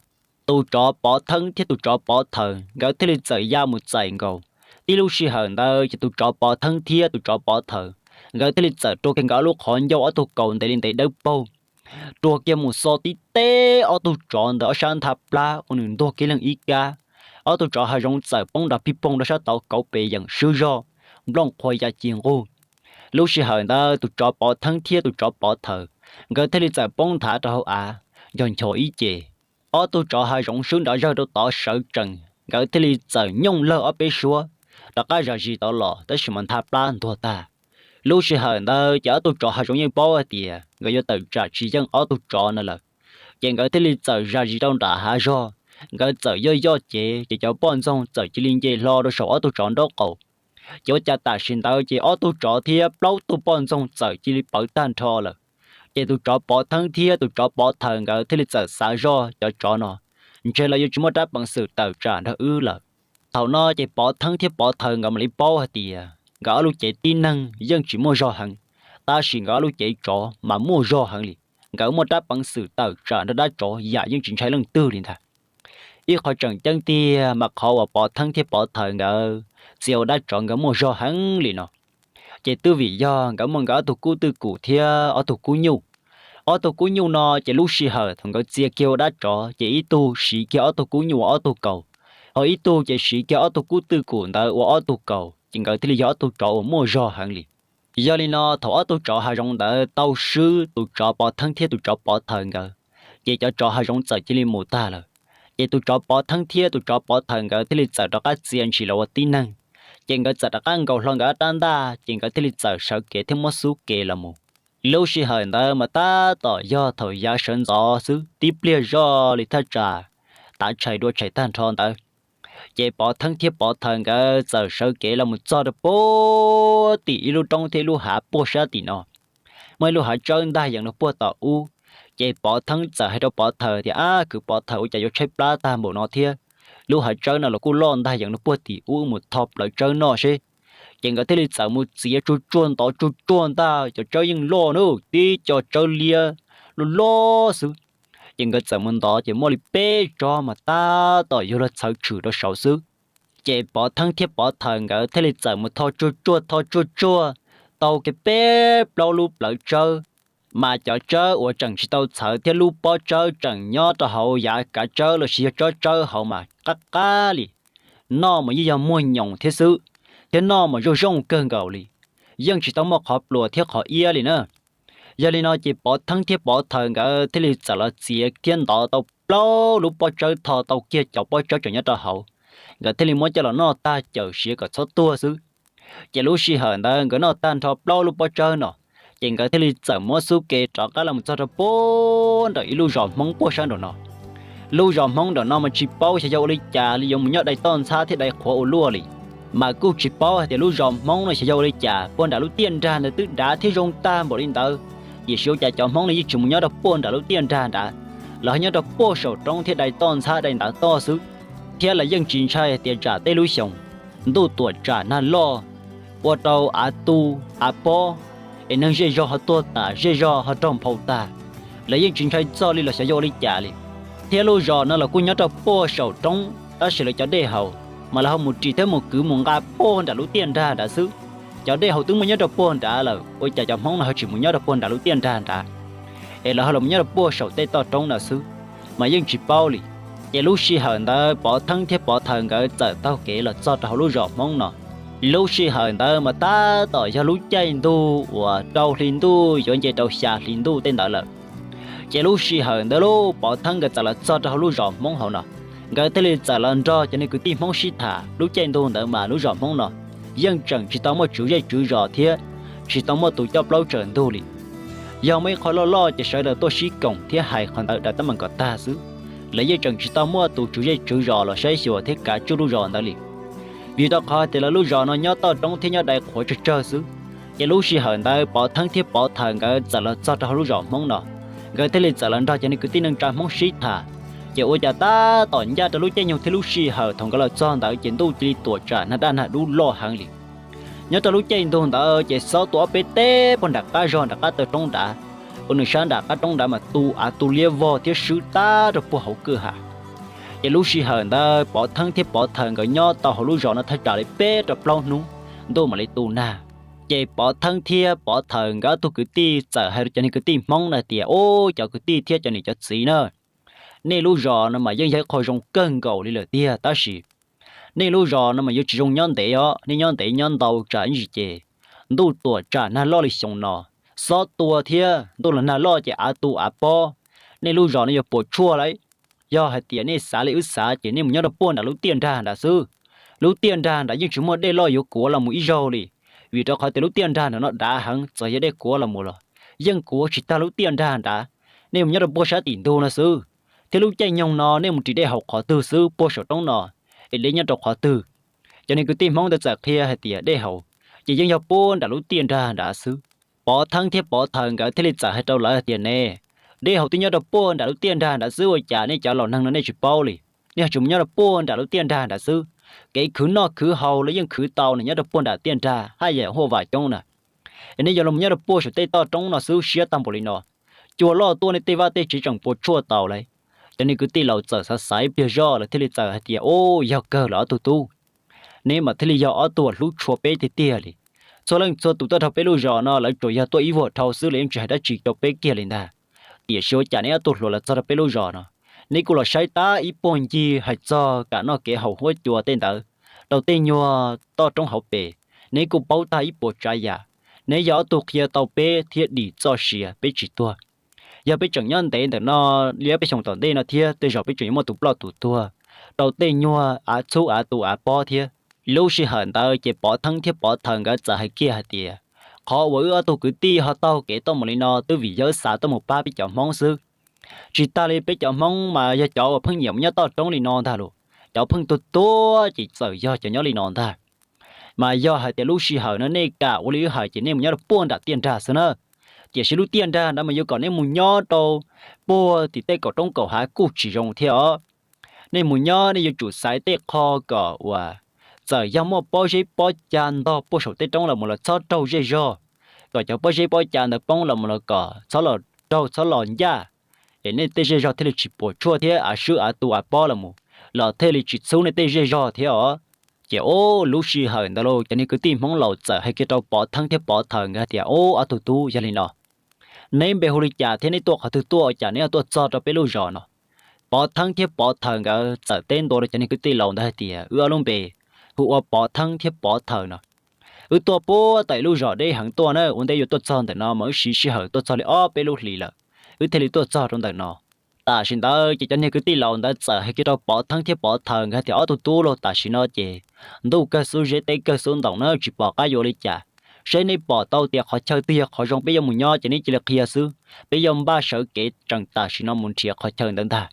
Tus tsov Pov Theeb thiab tus tsov Pov Thawm nkawd thiaj li txawm ya mus txais nkaus. Tib lub sij hawm ntawd ces tus tsov Pov Theeb thiab tus tsov Pov Thawm nkawd thiaj li txawm rua kiag nkawd ob lub qhov ncauj ob tug kaus ntev li ntev dawb paug, rua kiag mus xo tib teb ob tug tsov ntawd ob sab ntha plab ua nws ntuag kiag leej ib kab. Ob tug tsov hav zoov txawm poob nrov pig poog rau sab tauv kauv pes yeem swb zog, nplooj qhuav ya ci nquj. Lub sij hawm ntawd tus tsov Pov Theeb thiab tus tsov Pov Thawm nkawd thiaj li txawm poob nthav rau hauv av, nchos nchos ib ce. Ob tug tsov hav zoov swb nrov zawg rau tod sawv tsees, nkawd thiaj li txawm nyooj lawg ob peb suab rov qab zam zis tod los tab sis mas ntha plab ntuag tag. Lub sij hawm ntawd ces ob tug tsov hav zoov yeej paub hais tias nkawd yuav tawm tsam tsis yeej ob tug tsov no lawm, ces nkawd thiaj li txawm zam zis rau nram hav zog. Nkawd txawm yoj yoj cev ces cov poj ntxoog txawm cia li nce hlo rau saum ob tug tsov nraub qaum. Ces ua cas tam sim ntawd ces ob tug tsov thiab plaub tug poj ntxoog txawm cia li pawv tag nrho lawm. Ces tus tsov Pov Theeb thiab tus tsov Pov Thawm nkawd thiaj li txawm xav zoj cov tsov no, ntshe lawv yuav tsis muaj rab peev xwm tawm tsam nrog wb lawm. Thaum no ces Pov Theeb thiab Pov Thawm nkawd mam li paub hais tias nkawd ob lub cev tib neeg yeej tsis muaj zog heev, tab sis nkawd ob lub cev tsov mas muaj zog heev li. Nkawd muaj rab peev xwm tawm tsam nrog dab tsov yam yeej tsis ntshai leej twg li ntag. Ib qho tseem ceeb tiag mas qhov uas Pov Theeb thiab Pov Thawm nkawd txia ua dab tsov nkawd muaj zog heev li no, ces twb vim yog nkawd muaj nkawd ob tug kub twj kum thiab ob tug kub nyuj. Ob tug kub nyuj no ces lub sij hawm thaum nkawd txia kiag ua dab tsov ces ib tug siv kiag ob tug kub nyuj ua ob tug kaus, ho ib tug ces siv kiag ob tug kub twj kum ntawd ua ob tug kaus, ces nkawd thiaj li yog ob tug tsov uas muaj zog heev li. Yog li no thaum ob tug tsov hav zoov ntawd tau swb tus tsov Pov Theeb thiab tus tsov Pov Thawm nkawd, ces cov tsov hav zoov txawm cia li mus tag lawm. Ces tus tsov Pov Theeb thiab tus tsov Pov Thawm nkawd thiaj li txawm rov qab txia ntshis los ua tib neeg. Ces nkawd txawm rov qab nkaus hlo nkawd ob rab ntaj, ces nkawd thiaj li txawm sawv kev thiab muab xub kev los mus. Lub sij hawm ntawd mas tab tom yog thaum yav sawv ntxov xwb, tib pliag zoj li thaj tsam tav tshais dua tshais tag nrho ntawd, ces Pov Theeb thiab Pov Thawm nkawd txawm sawv kev los mus txog rau puag tim ib lub roob thiab ib lub hav puag sab tim no. Muaj ib lub hav tsawb ntag yees rau puag tom ub. Ces Pov Theeb txawm hais rau Pov Thawm tias, ab, kwv Pov Thawm, ua cas yuav tshaib plab tag npaum no thiab? Lub hav tsawb no los kuj loj ntag yees rau puag tim ub, mus tho plawv tsawb noj seb. Ces nkawd thiaj li txawm mus txiav tsuag tsuag ntov tsuag tsuag ntag, cov tsawb yeej loj na, tib co tsawb liab loj loj xwb. Ces nkawd txawm mus ntov ces muaj li peb tsob mas tab tom yuav luag txhawv tshwm rau saud xwb. Ces Pov Theeb thiab Pov Thawm nkawd thiaj li txawm mus tho tsuag tsuag tho tsuag tsuag, tau kiag peb plaub lub plawv tsawb. Mas cov tsawb uas tseem tsis tau txhawv thiab lub pob tsawb tseem nyob rau hauv yav kav tsawb los sis yog tsob tsawb hauv mas qab qab li, noj mas yeej yog muag nyoos thiab xwb, thiab noj mas zoo zoo kawg nkaus li, yeej tsis tau muaj qhov pluas thiab qhov iab li na. Yog li no ces Pov Theeb thiab Pov Thawm nkawd thiaj li txawm los txiav thiab ntov tau plaub lub pob tsawb tho tau kiag cov pob tsawb tseem nyob rau hauv. nkawd thiaj li muab coj los noj tag cawm siav kom txhob tuag xwb. Ces lub sij hawm ntawd nkawd noj tag nrho plaub lub pob tsawb no, ces nkawd thiaj li txawm muab xub ke rov qab los mus txog rau puag nram ib lub zos Hmoob puag sab nraum no. Lub zos Hmoob nraum no mas tsis paub xyov yog ua li cas li yuav mus nyob dai toj ntxhab thiab dai qhuav ua luaj li. Mas kuj tsis paub hais tias lub zos Hmoob no xyov yog ua li cas puag nram lub tiaj nrag ntawd twb dav thiab zoo tag npaum li ntawd, tiam sis ua cas cov Hmoob no yeej tsis mus nyob rau puag nram lub tiaj nrag nrad, lawv ho nyob rau puag saum roob thiab dai toj ntxhab dai ntav toj xwb, thiab lawv yeej tsis ntshai hais tias tsam tej lub xyoos ntuj tuam tsam nag loj ua rau av tu av pob, es neeg zej zog ho tuag tas zej zog ho raug nphau tag, lawv yeej tsis ntshai txog li los xyov yog ua li cas li. Thiab lub zos no los kuj nyob rau puag saum roob tab sis lawv cov dej haus mas lawv ho mus ris thiab mus kwv mus nqa puag nram lub tiaj nrag nrad xwb. Cov dej haus twb muaj nyob rau puag nrad lawm ua cas cov Hmoob no ho tsis mus nyob rau puag nram lub tiaj nrag nrad, es lawv ho los nyob rau puag saum tej toj roob no xwb, mas yeej tsis paub li. Ces lub sij hawm ntawd Pov Theeb thiab Pov Thawm nkawd txawm taug kev los txog rau hauv lub zos Hmoob no. Lub sij hawm ntawd mas tab tom yog lub caij ntuj uas rau hli ntuj yuav nce rau xya hli ntuj tej ntawd lawm. Ces lub sij hawm ntawd lub Pov Theeb nkawd txawm los txog rau hauv lub zos Hmoob hauv no, nkawd thiaj li txawm los nrog cov niag kwv tij Hmoob sib tham. Lub caij ntuj ntawd mas lub zos Hmoob no yeej tseem tsis tau muaj tswv zej tswv zos thiab tsis tau muaj tus coj plaub tsaws ntug li. Yog muaj ib qho loj loj ces sawv daws tuaj sib koom thiab hais qhov ntawd dav tab meem kom tag xwb. Lawv yeej tseem tsis tau muaj tus tswv zej tswv zos los saib xyuas thiab kav tswj lub zos ntawd li. Vim rau qhov tias lawv lub zos no nyob toj roob thiab nyob dai qhuav tsawg tsawg xwb. Ces lub sij hawm ntawd Pov Theeb thiab Pov Thawm nkawd txawm los txog rau hauv lub zos Hmoob no, nkawd thiaj li txawm los nrog cov niag kwv tij neej tsa Hmoob sib tham. Ces ua cas tab tom ncaj rau lub caij nyoog thiab lub sij hawm thaum nkawd los txog ntawd ces ntuj cia li tuam tsam nag daj nag dub loj heev li. Nyob rau lub caij ntuj ntawd ces xob tua ob peb teg puag nram qab zog nram qab taw roob nrad, ua nws sab nram qab roob nrad mas tu av tu liab vog thiab swb tag rau puag hauv kwj ha. Ces lub sij hawm ntawd Pov Theeb thiab Pov Thawm nkawd nyob tau hauv lub zos no thaj tsam li peb rau plaub hnub, ntuj mam li tu nag. Ces Pov Theeb thiab Pov Thawm nkawd ob tug kwv tij txawm hais rau cov niag kwv tij Hmoob no tias, Ub, cov kwv tij thiab cov niam cov txiv na, nej lub zos no mas yeej yog ib qho zoo kawg nkaus li lawm tiag, tab sis nej lub zos no mas yuav tsis zoo nyob ntev os, nej nyob ntev nyob ntau tsam ib ntsis ces ntuj tuam tsam nag loj li xyoo no, xob tua thiab ntuj los nag loj ces av tu av pob, nej lub zos no yuav puas tsuaj lawm. Yog hais tias nej xav li wb xav ces nej mus nyob rau puag nram lub tiaj nrag nrad xwb. Lub tiaj nrag nrad yeej tsis muaj dej loj yuav kuav los mus ib zaug li, vim rau qhov tias lub tiaj nrag nrad no dav heev, txawm yog dej kuav los mus los yeej kuav tsis tag lub tiaj nrag nrad. Nej mus nyob rau puag sab tim ntug no xwb, thiab lub caij nyoog no nej mus ris dej haus qhov twg xwb puag saum roob no, es dej nyob rau qhov twg? Cov niag kwv tij Hmoob ntawd txawm qhia hais tias dej haus ces yeej yog puag nram lub tiaj nrag nrad xwb. Pov Theeb thiab Pov Thawm nkawd thiaj li txawm hais rau lawv hais tias, Ne, dej haus twb nyob rau puag nram lub tiaj nrag nrad xwb ua cas nej cov laus neeg no nej tsis paub li? Nej ho tsis mus nyob rau puag nram lub tiaj nrag nrad xwb. Kev khwv noj khwv haus los yeej khwv tau nyob rau puag nram tiaj nrag haj yam huaj vam coob na. Es nej yuav los nyob rau puag saum tej toj roob no xwb siab tag npaum li no. Cua loj tuaj nej tej vaj tej tsev tseem puas tsuaj tau lawm. Cov niag kwv tij laus txawm xav xav ib pliag zoj lawm thiaj li txawm hais tias, Ub, yog kawg lawm ob tug tub, neb mas thiaj li yog ob tug hlub tshua peb tiag tiag li. Txhua leej txhua tus tuaj rau peb lub zos no lawv tsuas yog tuaj ib vuag dhau xwb, lawv yeej tsis hais dab tsi rau peb kiag li ntag. Tiam sis ua cas neb ob tug hluas los txog rau peb lub zos no, neb kuj los saib tab ib puag ncig hais txog kam noj kev haus huab cua tej ntawd rau tej nyuag toj roob hauv pes, neb kuj paub tag ib puas tsav yam. Neb yog ob tug qhia tau peb thiab dim txoj sia peb tsis tuag. Yog peb tseem nyob ntev ntawm no li ob peb xyoos tom ntej no thiab tej zaum peb tseem yuav muaj tus ploj tus tuag rau tej nyuag av txhub av tu av pob thiab. Lub sij hawm ntawd ces Pov Theeb thiab Pov Thawm nkawd txawm hais kiag hais tias, Qhov uas wb ob tug kwv tij ho taug kev tuaj mus li no twb vim yog wb xav tuaj mus pab peb cov Hmoob xwb. Tsis tas li peb cov Hmoob mas yog cov uas pheej nyiam mus nyob toj roob li no ntag los, cov pheej tuag tuag ces txawm yog cov nyob li no ntag. Mas yog hais tias lub sij hawm no nej kam ua li wb hais ces nej mus nyob rau puag nram tiaj nrag xwb na. Tiam sis lub tiaj nrag ntawd mas yuav kom nej mus nyob rau puag tim tej kaum roob kaum hav kuj tsis zoo thiab os. Nej mus nyob nej yuav tsum xaiv tej qho kom uas txawm yog muaj pob zeb pob ca ntog puag saum tej roob los mus los txhob raug zej zog, kom cov pob zeb pob ca ntawd poob los mus los kom txhob los raug txhob los ncaj, es nej tej zej zog thiaj li tsis puas tsuaj thiab av swb av tu av pob los mus los thiaj li tsis txhub nej tej zej zog thiab os. Ces ub, lub sij hawm ntawd los cov niag kwv tij Hmoob laus txawm hais kiag rau Pov Theeb thiab Pov Thawm nkawd hais tias, Ub, ob tug tub, yog li no, neb npe hu li cas thiab neb tuaj qhov twg tuaj ua cas neb ho tuaj txog rau peb lub zos no? Pov Theeb thiab Pov Thawm nkawd txawm teb ntua rau cov niag kwv tij laus ntawd hais tias, Wb ob lub npe hu ua Pov Theeb thiab Pov Thawm no. Wb tuaj puag tom ib lub zos deb heev tuaj na, ua ntej yuav tuaj txog ntawm no mas wb siv sij hawm tuaj txog li ob peb lub hlis lawm, wb thiaj li tuaj txog rau ntawm no. Tam sim ntawd ces cov niag kwv tij laus ntawd txawm hais kiag rau Pov Theeb thiab Pov Thaws nkawd tias, Ob tug tub lauj, tam sim no ces ntuj kawg xub zeb teb kawg xub ntoos na, tsis pom qab yuav li cas. Seb neb pom tau tias qhov chaw twg yog qhov zoo peb yuav mus nyob ces neb cia li qhia xwb, peb yuav npaj sawv kev tseem tam sim no mus nrhiav qhov chaw ntawd ntag.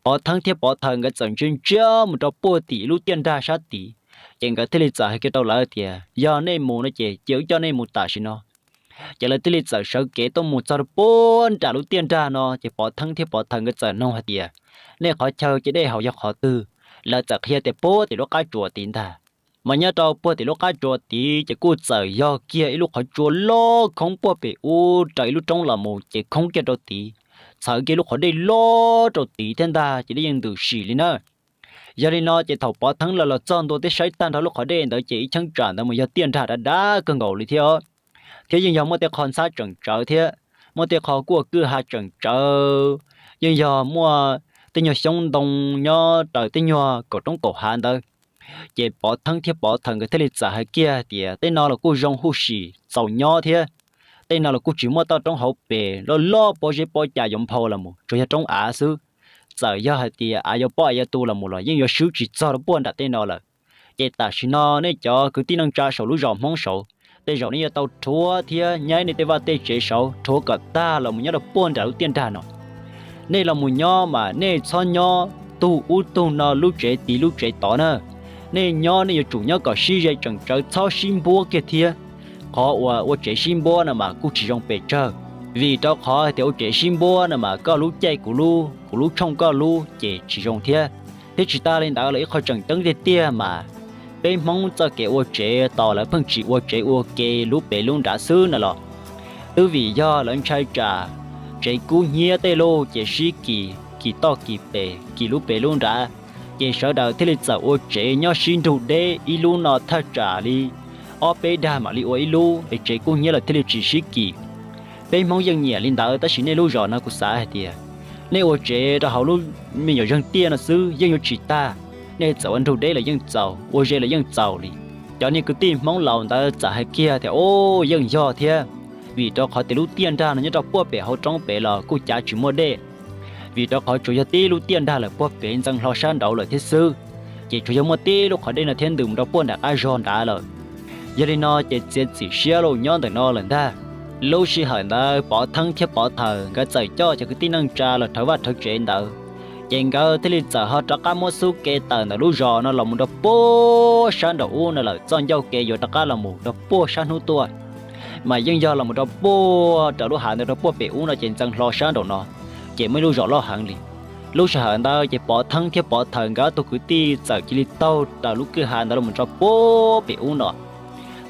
Pov Theeb thiab Pov Thaws nkawd txawm ntsia ntsia mus rau puag tim lub tiaj nrag sab tid, ces nkawd thiaj li txawm hais kiag rau lawv tias, Yog nej mus no ces cia wb coj nej mus tam sim no. Ces lawv thiaj li txawm sawv kev tuaj mus txog rau puag nram lub tiaj nrag no, ces Pov Theeb thiab Pov Thaws nkawd txawm noog hais tias, Nej qhov chaw cia dej haus yog qhov twg? Lawv txawm qhia tias puag tim lub qab tsuas tid ntag. Mas nyob rau puag tim lub qab tsuas tid ces kuj txawm yog kiag ib lub qhov tsua loj khoob puag pem ub raws ib lub roob los mus ces khoob kiag rau tid, txhawv kiag lub qhov dej loj rau tid thiab ntag, ces dej yeej ntws sim li na. Yog li no ces thaum Pov Theeb lawv los txog ntua thiab saib tag nrho lub qhov dej ntawd ces ib cheeb tsam ntawd mas yog tiaj nrag dav dav kawg nkaus li thiab, thiab yeej yog muaj tej qho ntxhab tseem tsawv thiab, muaj tej qho kuaj kwj ha tseem tsawv, yeej yog muaj tej nyuag xyoob ntoo nyob raws tej nyuag kaum roob kaum hav ntawd. Ces Pov Theeb thiab Pov Thaws nkawd thiaj li txawm hais kiag tias, Tej no los kuj zoo huj si txaus nyob thiab. Tej no los kuj tsis muaj toj roob hauv pes loj loj pob zeb pob ca yuav nphau los mus, tsuas yog roob av xwb. Txawm yog hais tias av yuav poj av yuav tu los mus los yeej yuav swb tsis txog rau puag nram tej no lawm. Ces tam sim no nej cov kwv tij neej tsa saum lub zos Hmoob saud, tej zaum nej yuav tau rhuav thiab nyab nej tej vaj tej tsev saud rhuav kom tag los mus nyob rau puag nram lub tiaj nrag no. Nej los mus nyob mas nej txhob nyob tug ub tug no lub tsev tid lub tsev tod na. Nej nyob nej yuav tsum nyob kom sib ze tseem tsawv, txhob sib npuab kiag thiab. Qhov uas ua tsev sib npuab no mas kuj tsis zoo pes tsawg, vim rau qhov tias ua tsev sib npuab no mas koj lub caij kuv lub, kuv lub tshooj koj lub ces tsis zoo thiab. Thiab tsis tas li ntawd los ib qho tseem ceeb tiag tiag mas peb Hmoob txoj kev ua tsev tos lawv pheej tsis ua tsev ua ke lub pes lub nrad xwb no los twb vim yog lawv ntshai tsam tsev kub hnyiab tej lub ces sib kis, kis toj kis pes, kis lub pes lub nrad, ces sawv daws thiaj li txawm ua tsev nyob sib nrug deb, ib lub no thaj tsam li ob peb dag mam li ua ib lub es tsev kub hnyiab lawm thiaj li tsis sib kis. Peb Hmoob yeej nyiam li ntawd, tab sis nej lub zos no kuv xav hais tias nej ua tsev rau hauv lub me nyuam zeeg tiaj no xwb yeej yuav tsis tag. Nej txawm ua nrug deb los yeej txaus, ua ze los yeej txaus li. Cov niag kwv tij Hmoob laus ntawd txawm hais kiag tias, Ub, yeej yog thiab, vim rau qhov tias lub tiaj nrag no nyob rau puag pem hauv roob pem los kuj cav tsis muaj dej. Vim rau qhov tsuas yog tib lub tiaj nrag lawm puag pem ntxeev hlo sab nraud lawm thiab xwb, ces tsuas yog muaj tib lub qhov dej no thiab ntws mus rau puag nram qab zog nrad lawm. Yog li no ces txiav txim siab los nyob ntawm no lawm ntag. Lub sij hawm ntawd Pov Theeb thiab Pov Thaws nkawd txawm coj cov kwv tij neej tsa los rhawv vaj rhawv tsev ntawd, ces nkawd thiaj li txawm ho rov qab muab xub ke tawm ntawm lub zos no los mus rau puag sab nraum ub no lawm. Txoj ncauj ke yuav rov qab los mus rau puag sab hnub tuaj, mas yeej yog los mus rau puag raws lub hav ntawd rau puag pem ub no ces ntxeev hlo sab nraum no, ces muaj ib lub zos loj heev li. Lub sij hawm ntawd ces Pov Theeb thiab Pov Thaws nkawd ob tug kwv tij txawm cia li taug raws lub kwj ha ntawd los mus rau puag pem ub no,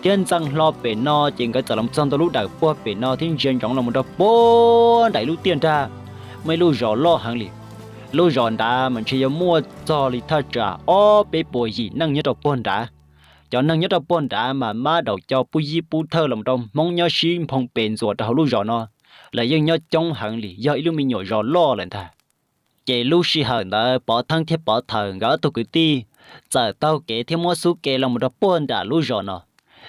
thiab ntxeev hlo pem no ces nkawd txawm los txog ntua lub dawm puag pem no thiab ntsia ntsoov los mus rau puag nram ib lub tiaj nrag, muaj ib lub zos loj heev li. Lub zos nrad mas ntshe yuav muaj txog li thaj tsam ob peb puas yim neej nyob rau puag nrad. Cov neeg nyob rau puag nrad mas mab daum co pub yib pub thawj los mus rau Hmoob nyob sib nphoo pes ntxuas rau hauv lub zos no, lawv yeej nyob coob heev li, yog ib lub me nyuam zos loj lawm ntag. Ces lub sij hawm ntawd Pov Theeb thiab Pov Thaws nkawd ob tug kwv tij txawm taug kev thiab muab xub ke los mus rau puag nram lub zos no.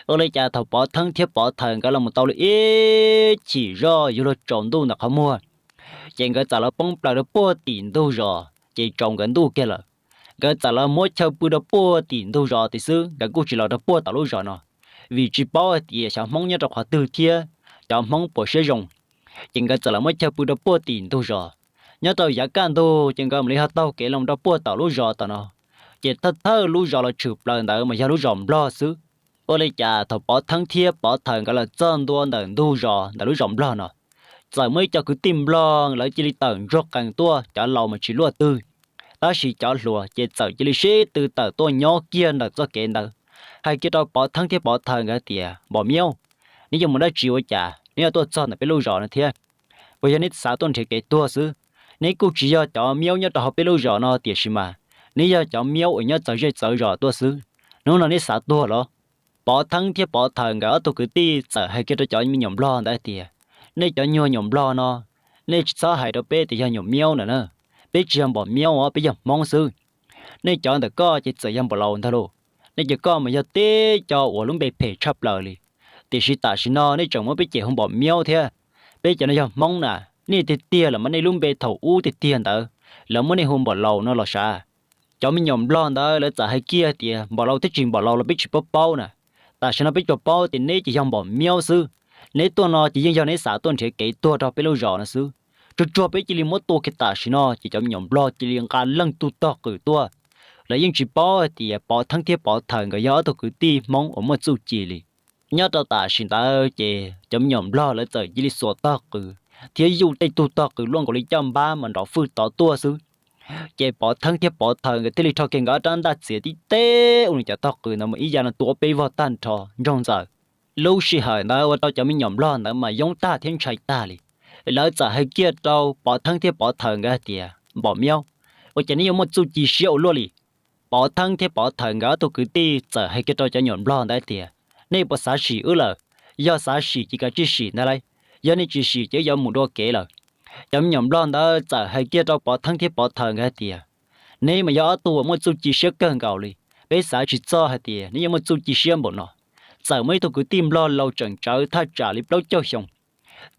Ua li cas thaum Pov Theeb thiab Pov Thaws nkawd los mus tau li ib chim zoj yuav luag tsaus ntuj ntawm qhov muag, ces nkawd txawm los poob plaws rau puag tim ntug zos ces tsaus nkawd ntuj kiag lawm. Nkawd txawm los muab chaw pw rau puag tim ntug zos tim xwb, nkawd kuj tsis los rau puag tom lub zos no, vim tsis paub hais tias xyov Hmoob nyob rau qhov twg thiab cov Hmoob puas siab zoo. Ces nkawd txawm los muab chaw pw rau puag tim ntug zos. Nyob rau yav kaj ntug ces nkawd mam li ho taug kev los rau puag tom lub zos tom no. Ces thawj thawj lub zos los tshwm plaws ntawd mas yog lub zos Nplog xwb. Ua li cas thaum Pov Theeb thiab Pov Thaws nkawd los txog ntua ntawm ntug zos ntawm lub zos Nplog no, txawm muaj ib co kwv tij Nplog lawv cia li tawm ntsuag qees tuaj, cov laus mas tsis luaj twg, tab sis cov hluas ces txawm cia li sib tw tawm tuaj nyob kiag ntawm txoj kev ntawd, hais kiag rau Pov Theeb thiab Pov Thaws nkawd tias, Npom Miaub, neb yuav mus dab tsi ua cas neb yuav tuaj txog ntawm peb lub zos no thiab? Puas yog neb xav tuaj nrhiav kev tuag xwb? Neb kuj tsis yog cov Miaub nyob rau hauv peb lub zos no tiam sis mas neb yog cov Miaub uas nyob txawv zej txawv zos tuaj xwb. Hnub no neb xav tuag los? Pov Theeb thiab Pov Thaws nkawd ob tug kwv tij txawm hais kiag rau cov me nyuam Nplog ntawd hais tias, Nej cov nyuag nyuam Nplog no, nej tsis txhob hais rau peb tias yog nyuam Miaub na, peb tsis yog Npom Miaub os, peb yog Hmoob xwb. Nej cov ntawm koj ces txawm yog Npom Laus ntag lauj. Nej cov koj mas yog tib co uas lub npe phem tshaj plaws li, tiam sis tam sim no nej tseem muab peb cem hu Npom Miaub thiab. Peb cov no yog Hmoob na, Nej tiag tiag los mas nej lub npe thaum ub tiag tiag ntawd lawv muab nej hu Npaum Laus no los sav? Cov me nyuam Nplog ntawd lawv txawm hais kiag tias, Npaum Laus thiab tsis Npaum Laus los peb tsis paub paub na. Tam sim no peb tsuas paub tias neb ces yog Npaum Miaub xwb. Neb tuaj no ces yeej yog neb xav tuaj nrhiav kev tuag rau peb lub zos no xwb. Tsuag tsuag peb cia li muab tua kiag tam sim no. Ces cov me nyuam Nplog cia li nqa leej tug tog qws tuaj. Lawv yeej tsis paub hais tias Pov Theeb thiab Pov Thawm nkawd yog ob tug kwv tij Hmoob uas muaj txuj ci li. Nyob rau tam sim ntawd ces cov me nyuam Nplog lawv txawm cia li xuas tog qws thiab yuj tej tug tog qws luaj nkaus li caj npab mas nrov fwj tod tuaj xwb. Ces Pov Theeb thiab Pov Thawm nkawd thiaj li rho kiag nkawd ob rab ntaj txiav tib teb ua nws cov tog qws ntawd mas ib yav no tua peb vog tag nrho ntsoog ntxaws. Lub sij hawm ntawd ua rau cov me nyuam Nplog ntawd mas yoob tag thiab ntshai tag li. Lawv txawm hais kiag rau Pov Theeb thiab Pov Thawm nkawd hais tias, Npaum Miaub, ua cas neb yuav muaj txuj ci siab ua luaj li? Pov Theeb thiab Pov Thawm nkawd ob tug kwv tij txawm hais kiag rau cov nyuam Nplog ntawd tias, Nej puas xav sim wb lawm? Yog xav sim ces kav tsij sim ntag lauj, yog nej tsis sim ces wb yuav mus dua kev lawm. Cov me nyuam Nplog ntawd txawm hais kiag rau Pov Theeb thiab Pov Thawm nkawd hais tias, Neb mas yog ob tug uas muaj txuj ci siab kawg nkaus li. Peb xav tsis txog hais tias neb yuav muaj txuj ci siab npaum no. Txawm muaj ib tug kwv tij Nplog laus tseem tsawv thaj tsam li plaub caug xyoo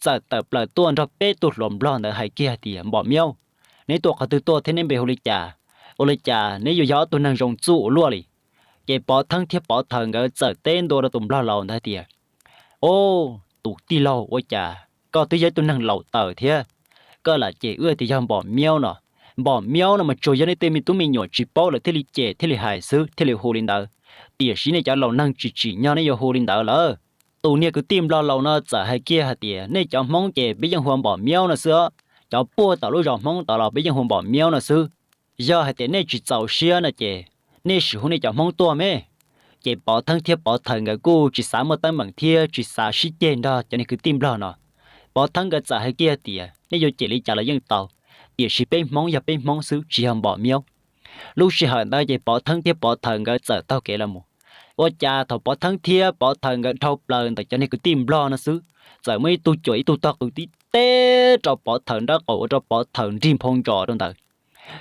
txawm tawm plaws tuaj nrog peb tug hluas Nplog ntawd hais kiag hais tias, Npaum Miaub, neb tuaj qhov twg tuaj thiab neb npe hu li cas? Ua li cas neb yuav yog ob tug neeg zoo txuj ua luaj li? Ces Pov Theeb thiab Pov Thawm nkawd txawm teb ntua rau tus Nplog laus ntawd hais tias, Au, tus tij laug, ua cas koj twb yog ib tug neeg laus taws thiab, koj lam cem wb tias yog Npaum Miaub no. Npaum Miaub no mas tsuas yog nej tej me tub me nyuam tsis paub lawm thiaj li cem thiaj li hais xwb thiaj li hu li ntawd, tiam sis nej cov laus neeg tsis tsim nyog nej yuav hu li ntawd lawm. Tus niag kwv tij Nplog laus no txawm hais kiag hais tias, Nej cov Hmoob ces peb yeej hu ua Npaum Miaub no xwb os. Cov puag tom lub zos Hmoob tod los peb yeej hu ua Npaum Miaub no xwb. Yog hais tias nej tsis txaus siab no ces nej sim hu nej cov Hmoob tuaj me. Ces Pov Theeb thiab Pov Thawm nkawd kuj tsis xav muaj teeb meem thiab tsis xav sib ceg nrog cov niag kwv tij Nplog no. Pov Theeb nkawd txawm hais kiag tias, Nej yuav cem li cas los yeej tau, tiam sis peb Hmoob yog peb Hmoob xwb tsis yog Npaum Miaub. Lub sij hawm ntawd ces Pov Theeb thiab Pov Thawm nkawd txawm taug kev los mus. Ua cas thaum Pov Theeb thiab Pov Thawm nkawd dhau plaws ntawm cov niag kwv tij Nplog no xwb, txawm muaj ib tug cuam ib tug tog qws tib teb rau Pov Thawm nraub qaum ua rau Pov Thawm nrig nphoo ntsos rau ntawd.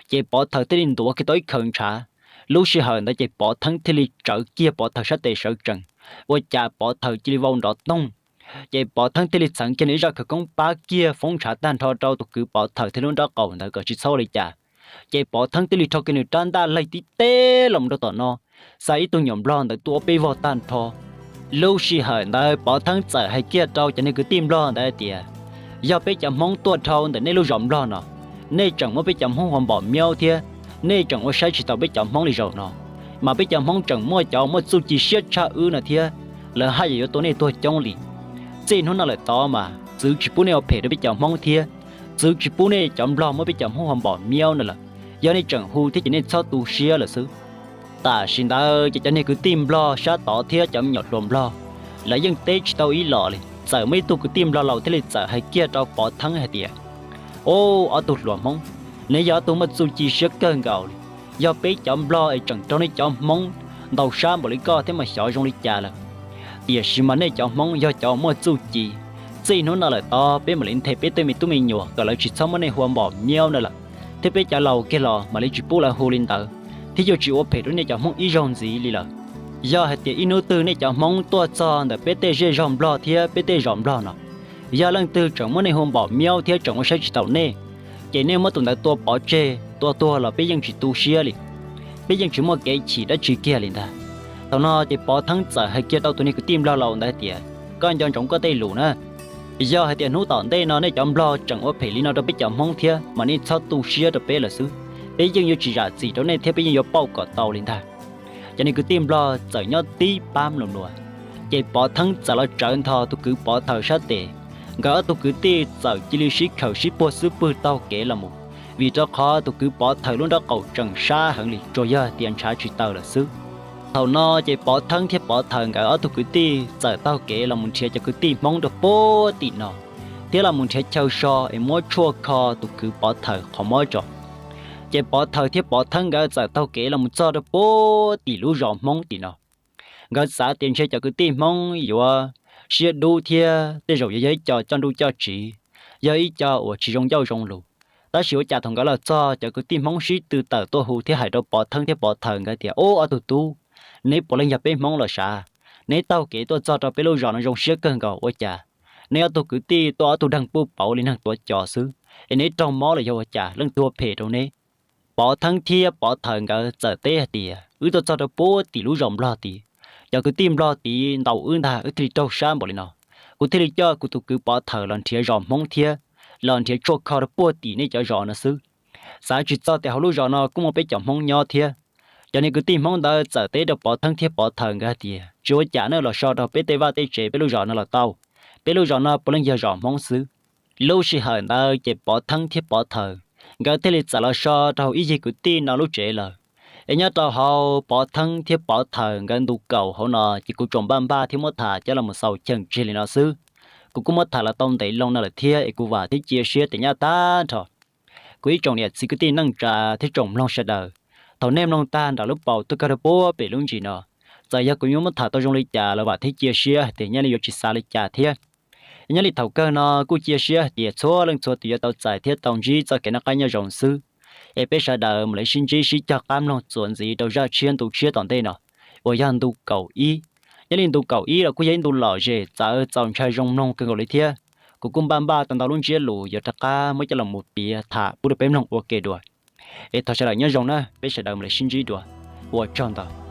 Ces Pov Thawm thiaj li ntuav kiag tau ib khaws ntshav. Lub sij hawm ntawd ces Pov Theeb thiaj li tsawv kiag Pov Thawm sab tes sawv tsees, ua cas Pov Thawm cia li vau nrov toog. Ces Pov Theeb thiaj li txheev kiag nws ib zaj khawv koob pab kiag foob ntshav tag nrho rau tus kwv Pov Thawm thiab lub nraub qaum ntawd kom tsis txhob ua li cas. Ces Pov Theeb thiaj li rho kiag nws rab ntaj laig tib teb los rau tom no, xa ib tug nyuam Nplog ntawd tuaj ua peb vog tag nrho. Lub sij hawm ntawd Pov Theeb txawm hais kiag rau cov niag kwv tij Nplog ntawd hais tias, Yog peb cov Hmoob tuaj dhau ntawm nej lub zos Nplog no, nej tseem muab peb cov Hmoob hu ua Npaum Miaub thiab, nej tseem ua saib tsis taus peb cov Hmoob li zaum no, mas peb cov Hmoob tseem muaj cov muaj txuj ci siab tshaj wb no thiab, lawv haj yam yuav tua nej tuag coob li. Txij hnub no lawm tod mas txwv tsis pub nej ua phem rau peb cov Hmoob thiab, txwv tsis pub nej cov Nplog muab peb cov Hmoob hu ua Npaum Miaub no lawm. Yog nej tseem hu thiab ces nej txhob tu siab lawm xwb. Tam sim ntawd ces cov niag kwv tij Nplog sab tod thiab cov me nyuam hluas Nplog, lawv yeej teb tsis tau ib los li. Txawm muaj ib tug kwv tij Nplog laus thiaj li txawm hais kiag rau Pov Theeb hais tias, Au, ob tug hluas Hmoob, neb yog ob tug muaj txuj ci siab kawg nkaus li. Yog peb cov Nplog es tseem raug nej cov Hmoob ntaus sab npaum li koj thiab mas xyov zoo li cas lawm. Tiam sis mas nej cov Hmoob yog cov muaj txuj ci. Txij hnub no lawm tod peb mam li nthe peb tej me tub me nyuam kom lawv tsis txhob muab nej hu ua Npaum Miaub no lawm, thiab peb cov laus kiag los mam li tsis pub lawv hu li ntawd, thiab yuav tsis ua phem rau nej cov Hmoob ib zaug ntxiv li lawm. Yog hais tias ib hnub twg nej cov Hmoob tuaj txog ntawm peb tej zej zog Nplog thiab peb tej zos Nplog no, yog leej twg tseem muab nej hu Npaum Miaub thiab tseem ua saib tsis taus nej, ces nej muab tus ntawd tua pov tseg, tua tuag los peb yeej tsis tu siab li. Peb yeej tsis muaj kev chim dab tsi kiag li ntag. Thaum no ces Pov Theeb txawm hais kiag rau tus niag kwv tij Nplog laus ntawd hais tias, Koj nco ntsoov koj tej lus na. Yog hais tias hnub tom ntej no nej cov Nplog tseem ua phem li no rau peb cov Hmoob thiab mas nej txhob tu siab rau peb lawm xwb. Peb yeej yuav tsis zam txim rau nej thiab peb yeej yuav pauj kom tau li ntag. Cov niag kwv tij Nplog txawm nyob tib pab mlus nua, ces Pov Theeb txawm los tsawv ntho tus kwv Pov Thawm sab tes. Nkawd ob tug kwv tij txawm cia li sib khawm sib puag xub pwg taug kev los mus, vim rau qhov tus kwv Pov Thawm lub nraub qaum tseem sab heev li, tsuas yog tias ntshav tsis tawm lawm xwb. Thaum no ces Pov Theeb thiab Pov Thawm nkawd ob tug kwv tij txawm taug kev los mus nrhiav cov kwv tij Hmoob rau puag tim no, thiab los mus nrhiav chaw so es muab tshuaj kho tus kwv Pov Thawm qhov mob tso. Ces Pov Thawm thiab Pov Theeb nkawd txawm taug kev los mus txog rau puag tim lub zos Hmoob tim no. Nkawd xav tias ntshe cov kwv tij Hmoob yuav siab dub thiab tej zaum yuav yog ib co coj nruj coj tsiv, yog ib co uas tsis zoo ncauj zoo lus. Tab sis ua cas thaum nkawd los txog cov kwv tij Hmoob sib tw tawm tuaj hu thiab hais rau Pov Theeb thiab Pov Thawm nkawd tias, Ub, ob tug tub, neb puav leej yog peb Hmoob los sav? Neb taug kev tuaj txog rau peb lub zos no zoo siab kawg nkaus ua cas neb ob tug kwv tij tuaj ob tug deeg puj pauv li neeg tuav cos xwb, es neb raug mob los yog ua cas, leej twg ua phem rau neb? Pov Theeb thiab Pov Thawm nkawd txawm teb hais tias, wb tuaj txog rau puag tim lub zos Nplog tid, cov kwv tij Nplog tid ntaus wb ntag, wb thiaj li raug sab npaum li no. Kuv thiaj li coj kuv tus kwv Pov Thawm los nrhiav zos Hmoob thiab los nrhiav tshuaj kho rau puag tim nej cov zos no xwb. Xav tsis txog tias hauv lub zos no kuj muaj peb cov Hmoob nyob thiab. Cov niag kwv tij Hmoob ntawd txawm teb rau Pov Theeb thiab Pov Thawm nkawd hais tias, tsis ua cas, nej los so rau peb tej vaj tej tsev peb lub zos no los tau. Peb lub zos no puav leej yog zos Hmoob xwb. Lub sij hawm ntawd ces Pov Theeb thiab Pov Thawm nkawd thiaj li txawm los so rau ib yig kwv tij no lub tsev lawm. Es nyob rau hauv Pov Theeb thiab Pov Thawm nkawd ntu kaum hauv no ces kuv tsuas npaj npaj thiab muab tham coj los mus xaus cheem tseg li no xwb. Kuv kuj muab tham los tau ntev loo no lawm thiab, es kuv vam thiab cia siab tias nyaj tag nrho kuv ib tsoom niam txiv kwv tij neej tsa thiab tsoom mloog sawv daws, thaum nej mloog tag nram lub paus tuaj kawg rau puag pem lub ntsis no, txawm yog kuv yuav muab tham tau zoo li cas los vam thiab cia siab hais tias nej yuav tsis xav li cas thiab. Nyob li thaum kawg no kuj cia siab hais tias txhua leej txhua tus yuav tau txais thiab tau ntsib txoj kev noj qab nyob zoo xwb. Es peb sawv daws mam li sib ntsib sib cog qab mloog txuas ntxiv rau zaj tshiab ntu tshiab tom ntej no, uas yog ntu kaum ib. Nyob li ntu kaum ib los kuj yog ib ntu lom zem txawv txaus ntshai zoo mloog kawg nkaus li thiab. Kuv kuj npaj npaj tau ntau lub ntsiab lus yuav rov qab muab coj los mus piav tham pub rau peb mloog ua ke dua. Es thov sawv daws nyob zoo na, peb sawv daws mam li sib ntsib dua. Ua tsaug ntau.